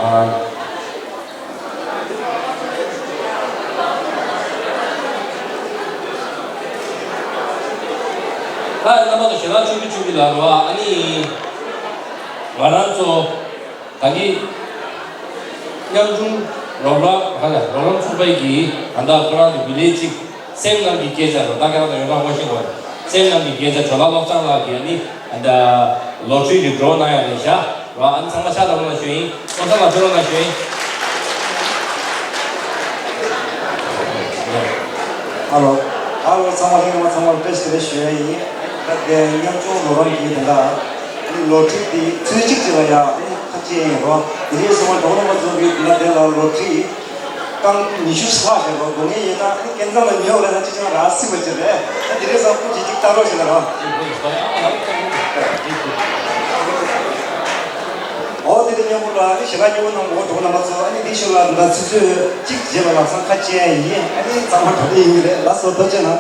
ཨ། ད་རྣམ་པ་ཚོ་ཞལ་ལག་མཆོད་ཀྱི་མཆོད་ཀྱི་ལ་རོ། ཨ་ནི་ང་རང་ཚོ་ད་གི་ཉམ་ཆུང་རོགས་རམ་ཧ་ལ་རོགས་རམ་ཚོགས་པའི་གི་ད་ལྟ་ཁོ་རང་གི་བི་ལེ་ཇི་གཅིག་སེམས་ནང་གི་སྐད་ཆ་རོ། ད་ག་རང་དང་ཡོད་རང་ངོ་ཤེས་དགོས། སེམས་ནང་གི་སྐད་ཆ་ཇོ་ལགས་བློ་བཟང་ལགས་ཀྱིས་ཨ་ནི་ད་ལོ་ཊ་རི་གི་ཌོ་གནང་ཡ་རེད་ཤག་རོ། ཨ་ནི་ཚང་མ་ཕྱག་བརྡབ་རོགས་གནང་ཞུ་ཡིན། བློ་བཟང་ལགས་ཕྱོགས་རོགས་གནང་ཞུ་ཡིན། ཧ་ལོ། ཧ་ལོ། ཚང་མ་ལྷན་རྒྱས་མ་ཚང་མར་བཀྲ་ཤིས་བདེ་ལེགས་ཞུ་ཡ་ཡིན། ད་དེ་ཉམ་ཆུང་རོགས་རམ་གྱིས་དེ་འདྲ་ཨ་ནི་ལོ་ཊ་རི་དེ་ཚོད་གཅིག་ཅིག་ལ་ཡ་ཨ་ནི་ཁ་ ཅེས་ཡིན་རོ། དེ་རིང་སོང་བ་འགྲོ་ནང་པ་ཚོ་གི་ན་དེ་ལ་ལོ་ཁྲི་རྐང་ཉི་ཤུ་ལྷག་ཞིག་རོ། དགོས་ངེས་ཡིན་ན་ཨ་ནི་སྐལ་བཟང་ལ་ཉོ་བ་ལ་ཅི་ཅང་རག་སྲིད་པ་ཅིག་རེད། ཨ་དེ་རིང་སང་སྐུ་མཁྱེན་ཅིག་ལྟ་རོགས་ཞེས་ལ་རོ། ཨོ་དེ་དེ་མཉམ་པོ་ལ་ཨ་ནི་ཞེ་དྲག་སྐྱོ་བོ་གནང་གོ་འགྲོ་ནང་པ་ཚོ། ཨ་ནི་དེའི་ཤུལ་ལ་འདི་འདྲ་ཆུ་ཚོད་གཅིག་རྗེས་ལ་ལམ་སང་ཁ་ཕྱེ་ཡ་ཡིན། ཨ་ནི་ཚང་མ་གྲོགས་པོ་ཡིན་གྱི་རེད། ལགས་སོ། ཐུགས་རྗེ་གནང་།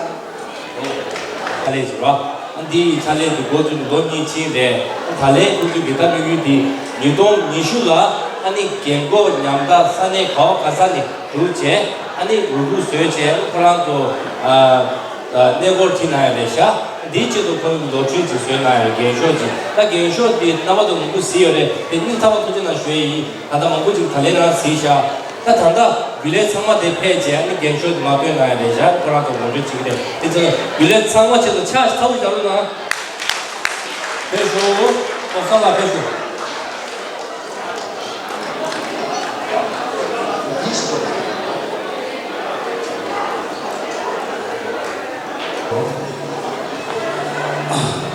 ཕྱག་ལས་ཞུ་རོགས། ཨ་འདི་ཡི་ཕྱག་ལས་འདི་འགོ་བཙུགས་ལོ་གཉིས་ཕྱིན་རེད། ད་ལན་ཁོ་ཚོའི་གི་ད་དམིགས་ཡུལ་འདི་ཉིས་སྟོང་ཉི་ཤུ་ལ་ཨ་ནི་རྒན་གོག་ཉམ་ཐག་ས་གནས་ག་བ་ག་ས་ནས་འདུག་བྱས། ཨ་ནི་འོས་བསྡུ་བཟོས་བྱས། ཨ་ནི་ཁོ་རང་ཚོ་ཨ་ཨ་གནས་སྐོར་ཁྲིད་གནང་ཡ་རེད་ཤག་འདིའི་ཆེད་དུ་ཁོ་རང་གི་ལོ་ཁྲི་ཅིག་བཟོས་གནང་ཡ་རེད། རྒན་ཤོག་ཅིག་ད་རྒན་ཤོག་འདི་རྣམ་པ་ཚོ་མང་པོ་གཟིགས་ཡོད་རེད། དེ་སྙིང་ཐག་པ་ཐུགས་རྗེ་གནང་ཞུ་ཡ་ཡིན། ད་ལྟ་མང་པོ་ཅིག་ད་ལན་རང་གཟིགས་ཤག་ད་ད་ལྟ་རྒྱུན་ལས་ཚང་མ་དེ་ཕེབས་རྗེས་ཨ་ནི་རྒན་ཤོག་དེ་མ་སྟོན་གནང་ཡ་རེད་ཤག་ཁོ་རང་ཚོ་ངོ་སྤྲོད་བྱེད་ཀྱི་རེད། དེ་ཚོ་རྒྱུན་ལས་ཚང་མ་ཆེད་དུ་ཕྱག་ཚ་བོ་རྒྱག་རོགས་གནང་། ཕེབས་ཤོག་ཨོ་སང་ལ་ཕེབས་ཤོག་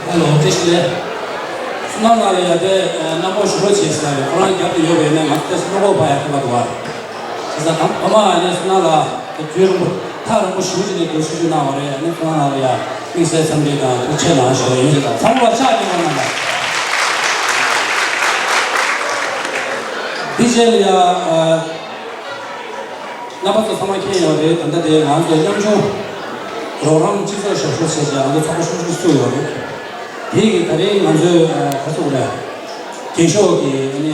ཧེ་ལོ། བཀྲ་ཤིས་བདེ་ལེགས། བསོད་ནམས་ལགས་ལ་ཡ་དེ་རྣམ་པ་ཞུ་རོགས་བྱེད་ཟེར་བས། ཁོ་རང་རྒྱབ་ཏུ་ཡོད་པས་ནས་ང་ཚོ་བསམ་བློ་འཁོར་བ་ཡ་ཐུབ་པ་འདུག་བ། བྱས་ཙང་དང་ཐོག་མ་ཨ་ནི་བསོད་ནམས་ལགས་དེ་དུས་རིང་པོ་ཐག་རིང་པོ་ཞེ་པོ་ཅིག་ནས་འདུག་ཞུ་རྒྱུ་གནང་བ་རེད། ཨ་ནི་བསོད་ནམས་ལགས་ལ་ཡ་དམིགས་བསལ་འཚམས་འདྲི་དང་ཐུགས་རྗེ་གནང་ཞུ་ཡ་ཡིན། ཚང་མ་ལ་ཕྱག་གཉིས་པ་གནང་དང་། འདི་རྗེས་ལ་ཡ་ཨ། རྣམ་པ་ཚོ་ཚང་མ་མཁྱེན་ཡོད་རེད། ད་ལྟ་དེ་ང་ཚོ་ཉམ་ཆུང་རོགས་རམ་སྤྱི་ཚོགས་ཞབས་ཞུ་བྱས་ཀྱང་ང་ཚོ་ཚོགས་པ་ཆུང་ཆུང་བཙུགས་ཡོད་རེད། དེ་གི་ད་རེས་ང་ཚོའི་ཨ་ག་ཚོད་རེད། རྒན་ཤོག་གི་ཨ་ནི་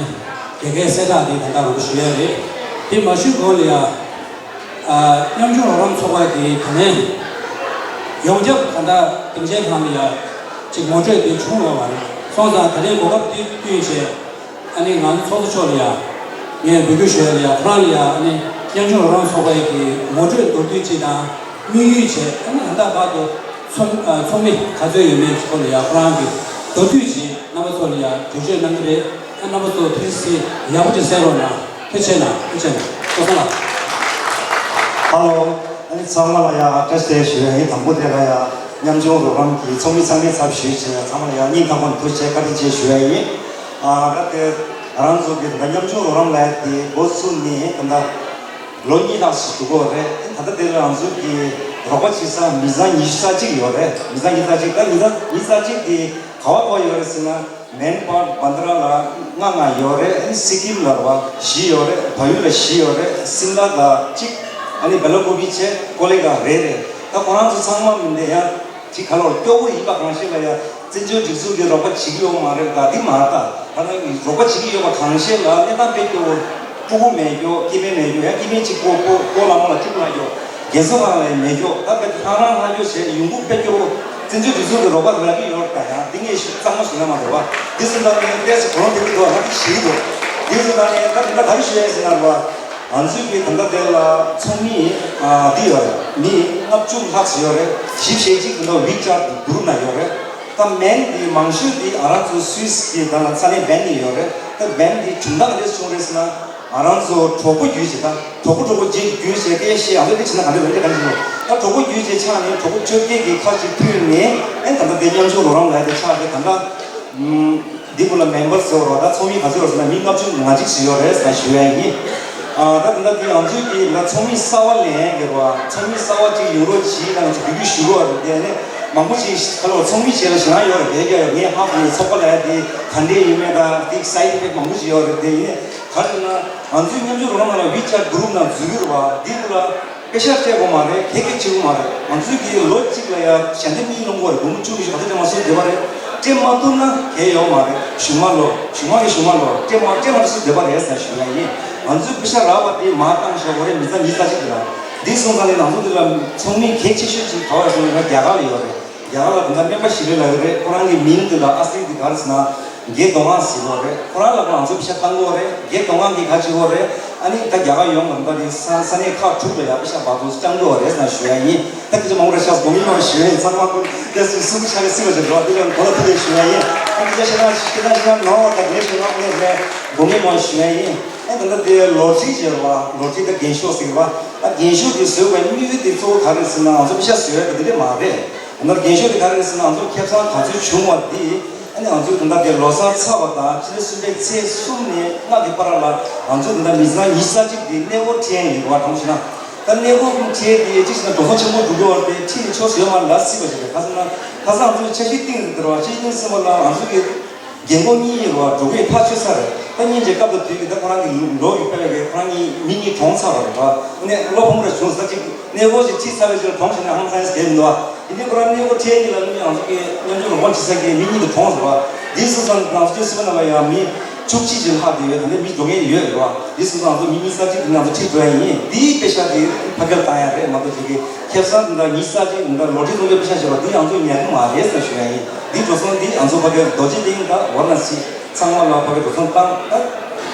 དགེ་རྒན་གསལ་བསྒྲགས་དེ་ད་ལྟ་ང་ཚོ་ཞུ་ཡ་རེད། དེ་མ་ཞུས་གོང་ལ་ཡ་ཨ་ཉམ་ཆུང་རོགས་རམ་ཚོགས་པ་གི་ད་ལན་ཡོངས་ཁྱབ་ད་ལྟ་སྡིངས་ཆའི་ཁང་ལ་ཡ་ཅིག་ངོ་སྤྲོད་དེ་བྱུང་ཡོད་མ་རེད། སོང་ཙང་ད་རེས་གོ་སྐབས་དེ་བསྟུན་བྱས། ཨ་ནི་ང་ཚོ་ཚོགས་གཙོ་མཆོག་ལ་ཡ་ངས་འབོད་སྐུལ་ཞུ་ཡ་ལ་ཡ་ཁོ་རང་ལ་ཡ་ཨ་ནི་ཉམ་ཆུང་རོགས་རམ་ཚོགས་པའི་གི་ངོ་སྤྲོད་མདོར་བསྡུས་ཅིག་དང་དམིགས་ཡུལ་བྱས། ཨ་ནི་ད་ལྟ་བར་དུ་ཚོགས་ཨ་ཚོགས་མི་ག་ཚོད་ཡོད་མེད་སྐོར་ལ་ཡ་ཁོ་རང་གི་མདོར་བསྡུས་ཅིག་རྣམ་པ་ཚོ་ལ་ཡ་འགྲེལ་བརྗོད་གནང་གི་རེད། ཨ་རྣམ་པ་ཚོ་ཐུགས་རྗེ་ཆེ། ཡག་པོ་ཅིག་གསན་རོགས་གནང་། ཐུགས་རྗེ་ཆེ་གནང་། ཐུགས་རྗེ་ཆེ་གནང་། ཐུགས་རྗེ་གནང་། ཧ་ལོ། ཨ་ནི་ཚང་མ་ལ་ཡ་བཀྲ་ཤིས་བདེ་ལེགས་ཞུ་ཡ་ཡིན། དང་པོ་དེ་ལ་ཡ་ཉམ་ཆུང་རོགས་རམ་གྱི་ཚོགས་མི་ཚང་མའི་ཚབ་ཞུས་བྱས་ཚང་མ་ལ་ཡ་སྙིང་ཐག་པ་ནས་ཐུགས་རྗེ་ཆེ་བཀའ་དྲིན་ཆེ་ཞུ་ཡ་ཡིན། ཨ་ད་དེ་ང་རང་ཚོ་གི་ད་ཉམ་ཆུང་རོགས་རམ་ལས་དེ་འགོ་བཙུགས་ནས་ད་ལོ་གཉིས་ལྷག་ཞིག་འགྲོ་གི་ཡོད་རེད། ད་ལྟ་དེ་ལ་ང་ཚོ་གི་རོགས་པ་བྱེད་ས་མི་ཚང་ཉི་ཤུ་རྩ་གཅིག་ཡོད་རེད། མི་ཚང་ཉི་ཤུ་རྩ་གཅིག་ད་ཉི་ཤུ་རྩ་གཅིག་དེ་ག་བ་ག་བ་ཡོད་རེད་ཟེར་ན། མན་པར་བྷན་དྷ་ར་ལ་ལྔ་ལྔ་ཡོད་རེད། ཨ་ནི་སི་ཀིམ་ལ་ར་བ་བཞི་ཡོད་རེད། བལ་ཡུལ་ལ་བཞི་ཡོད་རེད། སིམ་ལ་ལ་གཅིག་ཨ་ནི་བེ་ལ་ཀོ་བི་བྱས་ཀོ་ལེ་གྷལ་རེད་རེད། ད་ཁོ་རང་ཚོ་ཚང་མ་མི་འདྲ་ཡང་ཅིག་ག་ལོར་སྐྱོ་བོ་ཡིན་པ་གང་ཤེས་ལ་ཡ་བཙན་བྱོལ་སྒྲིག་འཛུགས་ཀྱི་རོགས་པ་བྱེད་ཀྱི་ཡོད་མ་རེད། ད་འདི་མ་རེད། ད་ད་ནི་རོགས་པ་བྱེད་ཀྱི་ཡོད་པ་གང་ཤེས་ལ་གནས་སྟངས་དཔེ་སྐྱོ་བོ། སྤུ་གུ་མེད་རྒྱུ། སྐྱེ་དམན་མེད་རྒྱུ། ཡང་སྐྱེ་དམན་གཅིག་པོ་པོ་པོ་ལ་མོ་ལ་གཅིག་པུ་ལ་རྒྱུ། རྒན་གསོ་ཁང་ལ་ཡང་མེད་རྒྱུ། ད་དཔེ་ཧང་རང་ཧང་རྒྱུ་བྱས་ཡོང་འབབ་དཔེ་སྐྱོ་བོ། བཙན་བྱོལ་སྒྲིག་འཛུགས་ཀྱི་རོགས་པ་རག་གི་ཡོད་རེད། ད་ཡང་འདི་ངས་ཞུ་གཙང་མ་ཞུ་ན་མ་རེད་བ། འདི་ཚོ་ད་ངས་ཏོག་ཙམ་གོ་རིམ་དེ་འདྲ་འདུག་ང་འདི་ཞིག་འདུག་འདི་ཚོ་ད་ངས་ད་ད་ག་རེ་ཞུ་ཡ་ཡིན་ཟེར་ན་རེད་བ། ང་ཚོའི་གི་ད་ལྟ་དེ་ལ་ཚོགས་མི་ཨ་འདི་ཡོད་རེད། མི་ལྔ་བཅུ་ལྷག་ཙམ་ཡོད་རེད། བཞི་བྱས་གཅིག་ད་ལྟ་ཝི་ཅེཊ་གི་གུ་རུབ་ནང་ཡོད་རེད། ད་མན་འདི་མང་ཤོས་འདི་ང་རང་ཚོ་སུད་སི་གི་ད་ལ་ས་གནས་བྷན་ནས་ཡོད་རེད། ད་བྷན་འདི་བྱུང་སྟངས་འདྲས་བྱུང་རེད་ཟེར་ན། ང་རང་ཚོ་གྲོགས་པོ་བརྒྱུད་བྱས། ད་གྲོགས་པོ་གྲོགས་པོ་རྗེས་བརྒྱུད་བྱས་སྐད་བཤད་ཨ་འདྲ་འདི་བྱས་ན་ག་འདྲ་འདྲ་ག་འདྲ་ཞིག་ལོ། ད་གྲོགས་པོ་བརྒྱུད་བྱས་ཆགས་ནས་གྲོགས་པོ་བཅོ་བརྒྱད་ཀྱི་ཁ་ཅིག་ཕུད་ནས་ཨེ་ད་ལྟ་དེ་ཉམ་ཆུང་རོགས་རམ་ལས་དེ་ཆགས་ཏེ་ད་ལྟ་འདི་གུ་ལ་མེམ་བར་ཟེར་བ་རོ། ད་ཚོགས་མི་ག་ཚོད་ཡོད་ཟེར་ན་མི་ལྔ་བཅུ་ང་གཅིག་ཞིག་ཡོད་རེད་ཟེར་ཞུ་ཡ་ཡིན། ཨ་ད་ད་ལྟ་འདི་ང་ཚོའི་གི་ད་ཚོགས་མི་གསར་བ་ལེན་གི་རོ། ཚོགས་མི་གསར་བ་ཅིག་ཡོང་རོགས་གྱིས་ལ་ང་ཚོ་འབོད་སྐུལ་ཞུ་གི་ཡོད་རེད། དེ་ནས་མང་པོ་ཅིག་ཁ་ལོ་ཚོགས་མི་བྱས་ལ་ཞེ་དྲག་ཡོད་རེད། དེ་རྒྱ་ཡོད་ངས་ཧ་གོ་ཚོགས་པ་ལ་ཡ་དེ་ག་འདྲས་ཡོད་མེད་ད་དེ་སའིཌ་ཨི་ཕེག་མང་པོ་ཅིག་ཡོད་རེད། དེ་ཡིན་ག་རེ་ཟེར་ན། ང་ཚོའི་ཉམ་ཆུང་རོགས་རམ་ནང་ལ་ཝི་ཅེཊ་གུ་རུབ་ནང་འཛུལ་གྱི་རེད་བ། འདི་ཚོ་ལ་པེ་ཤག་སྤྲད་དགོས་མ་རེད། གད་སྐད་བྱེད་དགོས་མ་རེད། ང་ཚོའི་གི་ལོ་གཅིག་ལ་ཡ་ཞལ་འདེབས་གཉིས་སློང་དགོས་རེད། སྒོར་མོ་བཅུ་གི་ཞིག་ག་ཚོད་སྤྲད་མ་སོང་བསྡད་པ་རེད། སྤྲད་མ་ཐུབ་ན་གལ་ཡོད་མ་རེད། གཞུག་མ་ལོ་གཞུག་མ་གི་གཞུག་མ་ལོ་སྤྲད་མ་སྤྲད་མ་ཐུབ་སོང་བསྡད་པ་རེད་ཟེར་ཞུ་ཡ་ཡིན། ང་ཚོའི་པེ་ཤག་རག་པ་དེ་མར་བཏང་ཤག་འོ་རེད། མི་ཚང་ཉིས་རྩ་གཅིག་དེ་ར། འདི་སོང་ཙང་ནས་ང་ཚོ་འདི་ལ་ཚོགས་མི་གལ་ཆེ་ཤོས་ཅིག་ག་བ་སོང་ན་རྒྱ་གར་ལ་ཡོད་རེད། རྒྱ་གར་ལ་དེ་འདྲ་སྨན་པ་ཞིག་རེད་ལབ་ཡོད་རེད། ཁོ་རང་གི་མིང་དེ་ལ་ཨ་སི་དེ་ག་རེ་ཟེར་ན་རྒན་རྡོ་རྗེ་ཟེར་བ་རེད། ཁོ་རང་ལ་ང་ཚོ་པེ་ཤག་བཏང་གི་ཡོད་རེད། རྒན་རྡོ་རྗེ་གིས་ག་བྱེད་ཀྱི་ཡོད་རེད། ཨ་ནི་ད་རྒྱ་གར་ཡོང་ང་ད་དེ་ས་ས་གནས་ཁག་དྲུག་ལ་ཡ་པེ་ཤག་བར་དུ་བསྐྱང་གི་ཡོད་རེད་ཟེར་ཞུ་ཡ་ཡིན། ད་སྐད་ཆ་མང་པོ་རེད་ཤག་དགོངས་ཡིན་མ་ཞུ་ཡ་ཡིན། ཚང་མ་ཀུན་ཏེ་སུ་སུ་ཆ་གི་སི་བ་ཞིག་རེད་བ། དེ་ལ་གོ་ལ་ཐུག་ལས་ཞུ་ཡ་ཡིན། ཨ་ནི་སྐད་ཆ་བཤད་ན་སྐད་ཆ་བཤད་ན་ནོར་བ་ད་དེ་ཞུ་ན་ཨ་ནི་རེད། དགོངས་ཡིན་མ་ཞུ་ཡ་ཡིན། ཨ་ད་ལྟ་དེ་ལོ་ཊ་རི་བྱས་རེད་བ། ལོ་ཊ་རི་ད་རྒན་ཤོག་ཟེར་བ། ད་རྒན་ཤོག་དེ་བཟོས་པའི་དམིགས་ཡུལ་དེ་གཙོ་བོ་ག་རེ་ཟེར་ན་ང་ཚོ་པེ་ཤག་བཟོ་ཡ་དེ་འདྲས་མ་རེད། ད་ལྟ་རྒན་ཤོག་དེ་ག་རེ་ཟེར་ན་ང་ཚོ་ཁེ་བཟང་ག་ཚོད་བྱུང་བ་དེ། ཨ་ནི་ང་ཚོའི་ད་ལྟ་དེ་ལོ་གསར་ཚར་བ་དང་ཕྱི་ཟླ་གསུམ་པའི་ཚེས་གསུམ་ནས་ལྔ་གི་བར་ལ་ང་ཚོའི་ད་ལྟ་མི་ཚང་ཉི་ཤུ་རྩ་གཅིག་དེ་གནས་སྐོར་ཁྲིད་ཡ་ཡིན་རེད་བ། དྲང་པོ་བཤད་ན་ད་གནས་སྐོར་ཁྲིད་ཡ་དེ་གཅིག་བྱས་ན་འགྲོ་སོང་ཆེན་པོ་འགྲོ་གི་ཡོད་རེད་དེ་ཁྲིད་ནས་ཆོག་ཟེར་ཡོད་མ་རེད་ལབ་སྲིད་པ་ཞིག་རེད། ཁ་སང་ན་ཁ་སང་ང་ཚོས་འཆར་གཞི་བཏིང་ཟེར་བ་འཆར་གཞི་བཏིང་ཟེར་བ་ལ་ང་ཚོ་གི་རྒན་གོག་གཉིས་ཡོད་རེད་བ། འགྲོ་གི་ཡོད་ཐག་ཆོད་ཚར་རེད། ད་སྙིང་རྗེ་སྐབས་དང་དུས་ཀྱི་ད་ཁོ་རང་གི་ལོ་གི་ཕལ་པའི་གི་ཁོ་རང་གཉིས་མི་གཉིས་གྲོངས་ཚར་བ་རེད་བ། ཨ་ནི་བློ་ཕམ་རེ་བྱུང་ཟེར་ཅིག་གནས་སྐོར་ཞིག་ཁྲིད་ཚར་བའི་ཕྱིར་གྲོངས་ཞེས་ནས་ཧང་སངས་ཡས་ཟེར་མི་འདུག་བ། ཡིན་དུས་ཁོ་རང་གནས་སྐོར་ཁྲིད་ཡས་ཀྱི་ལ་ནི་ང་ཚོ་གི་མཉམ་འབྲེལ་རོགས་པ་བྱེད་ས་གི་མི་གཉིས་དེ་གྲོངས་ཟེར་བ། འདི་སོང་ཙང་ང་ཚོ་སྐྱོད་སྲིད་པ་ནང་ལ་ཡང་མི་བཅུ་གཅིག་ཅིག་ལྷག་བསྡད་ཡོད། ད་ནི་མི་འགྲོ་མཁན་ཡོད་རེད་བ། འདི་སོང་ཙང་ང་ཚོ་མི་གཉིས་རྩ་གཅིག་དེ་ང་ཚོ་ཁྲིད་འགྲོ་ཡ་ཡིན། འདིའི་དཔེ་ཆ་དེ་ཕ་གིར་བཏང་ཡ་རེད་མ་གཏོགས་ཅིག་གི་ཁེ་བཟང་འདི་འདྲ་ཉི་ཤུ་རྩ་གཅིག་འདི་འདྲ་ལོ་ཊ་རི་བཙོང་མཁན་དཔེ་ཆ་ཞེས་པ་འདི་ང་ཚོ་ཉར་གི་མ་རེད་ཟེར་ཞུ་ཡ་ཡིན། འདི་འགྲོ་སོང་འདི་ང་ཚོ་ཕ་གིར་རྡོ་རྗེ་གླིང་དང་ཝཱ་ར་ཎ་སི་ཚང་མ་ལ་ཕ་གིར་འགྲོ་སོང་བཏང་། ད་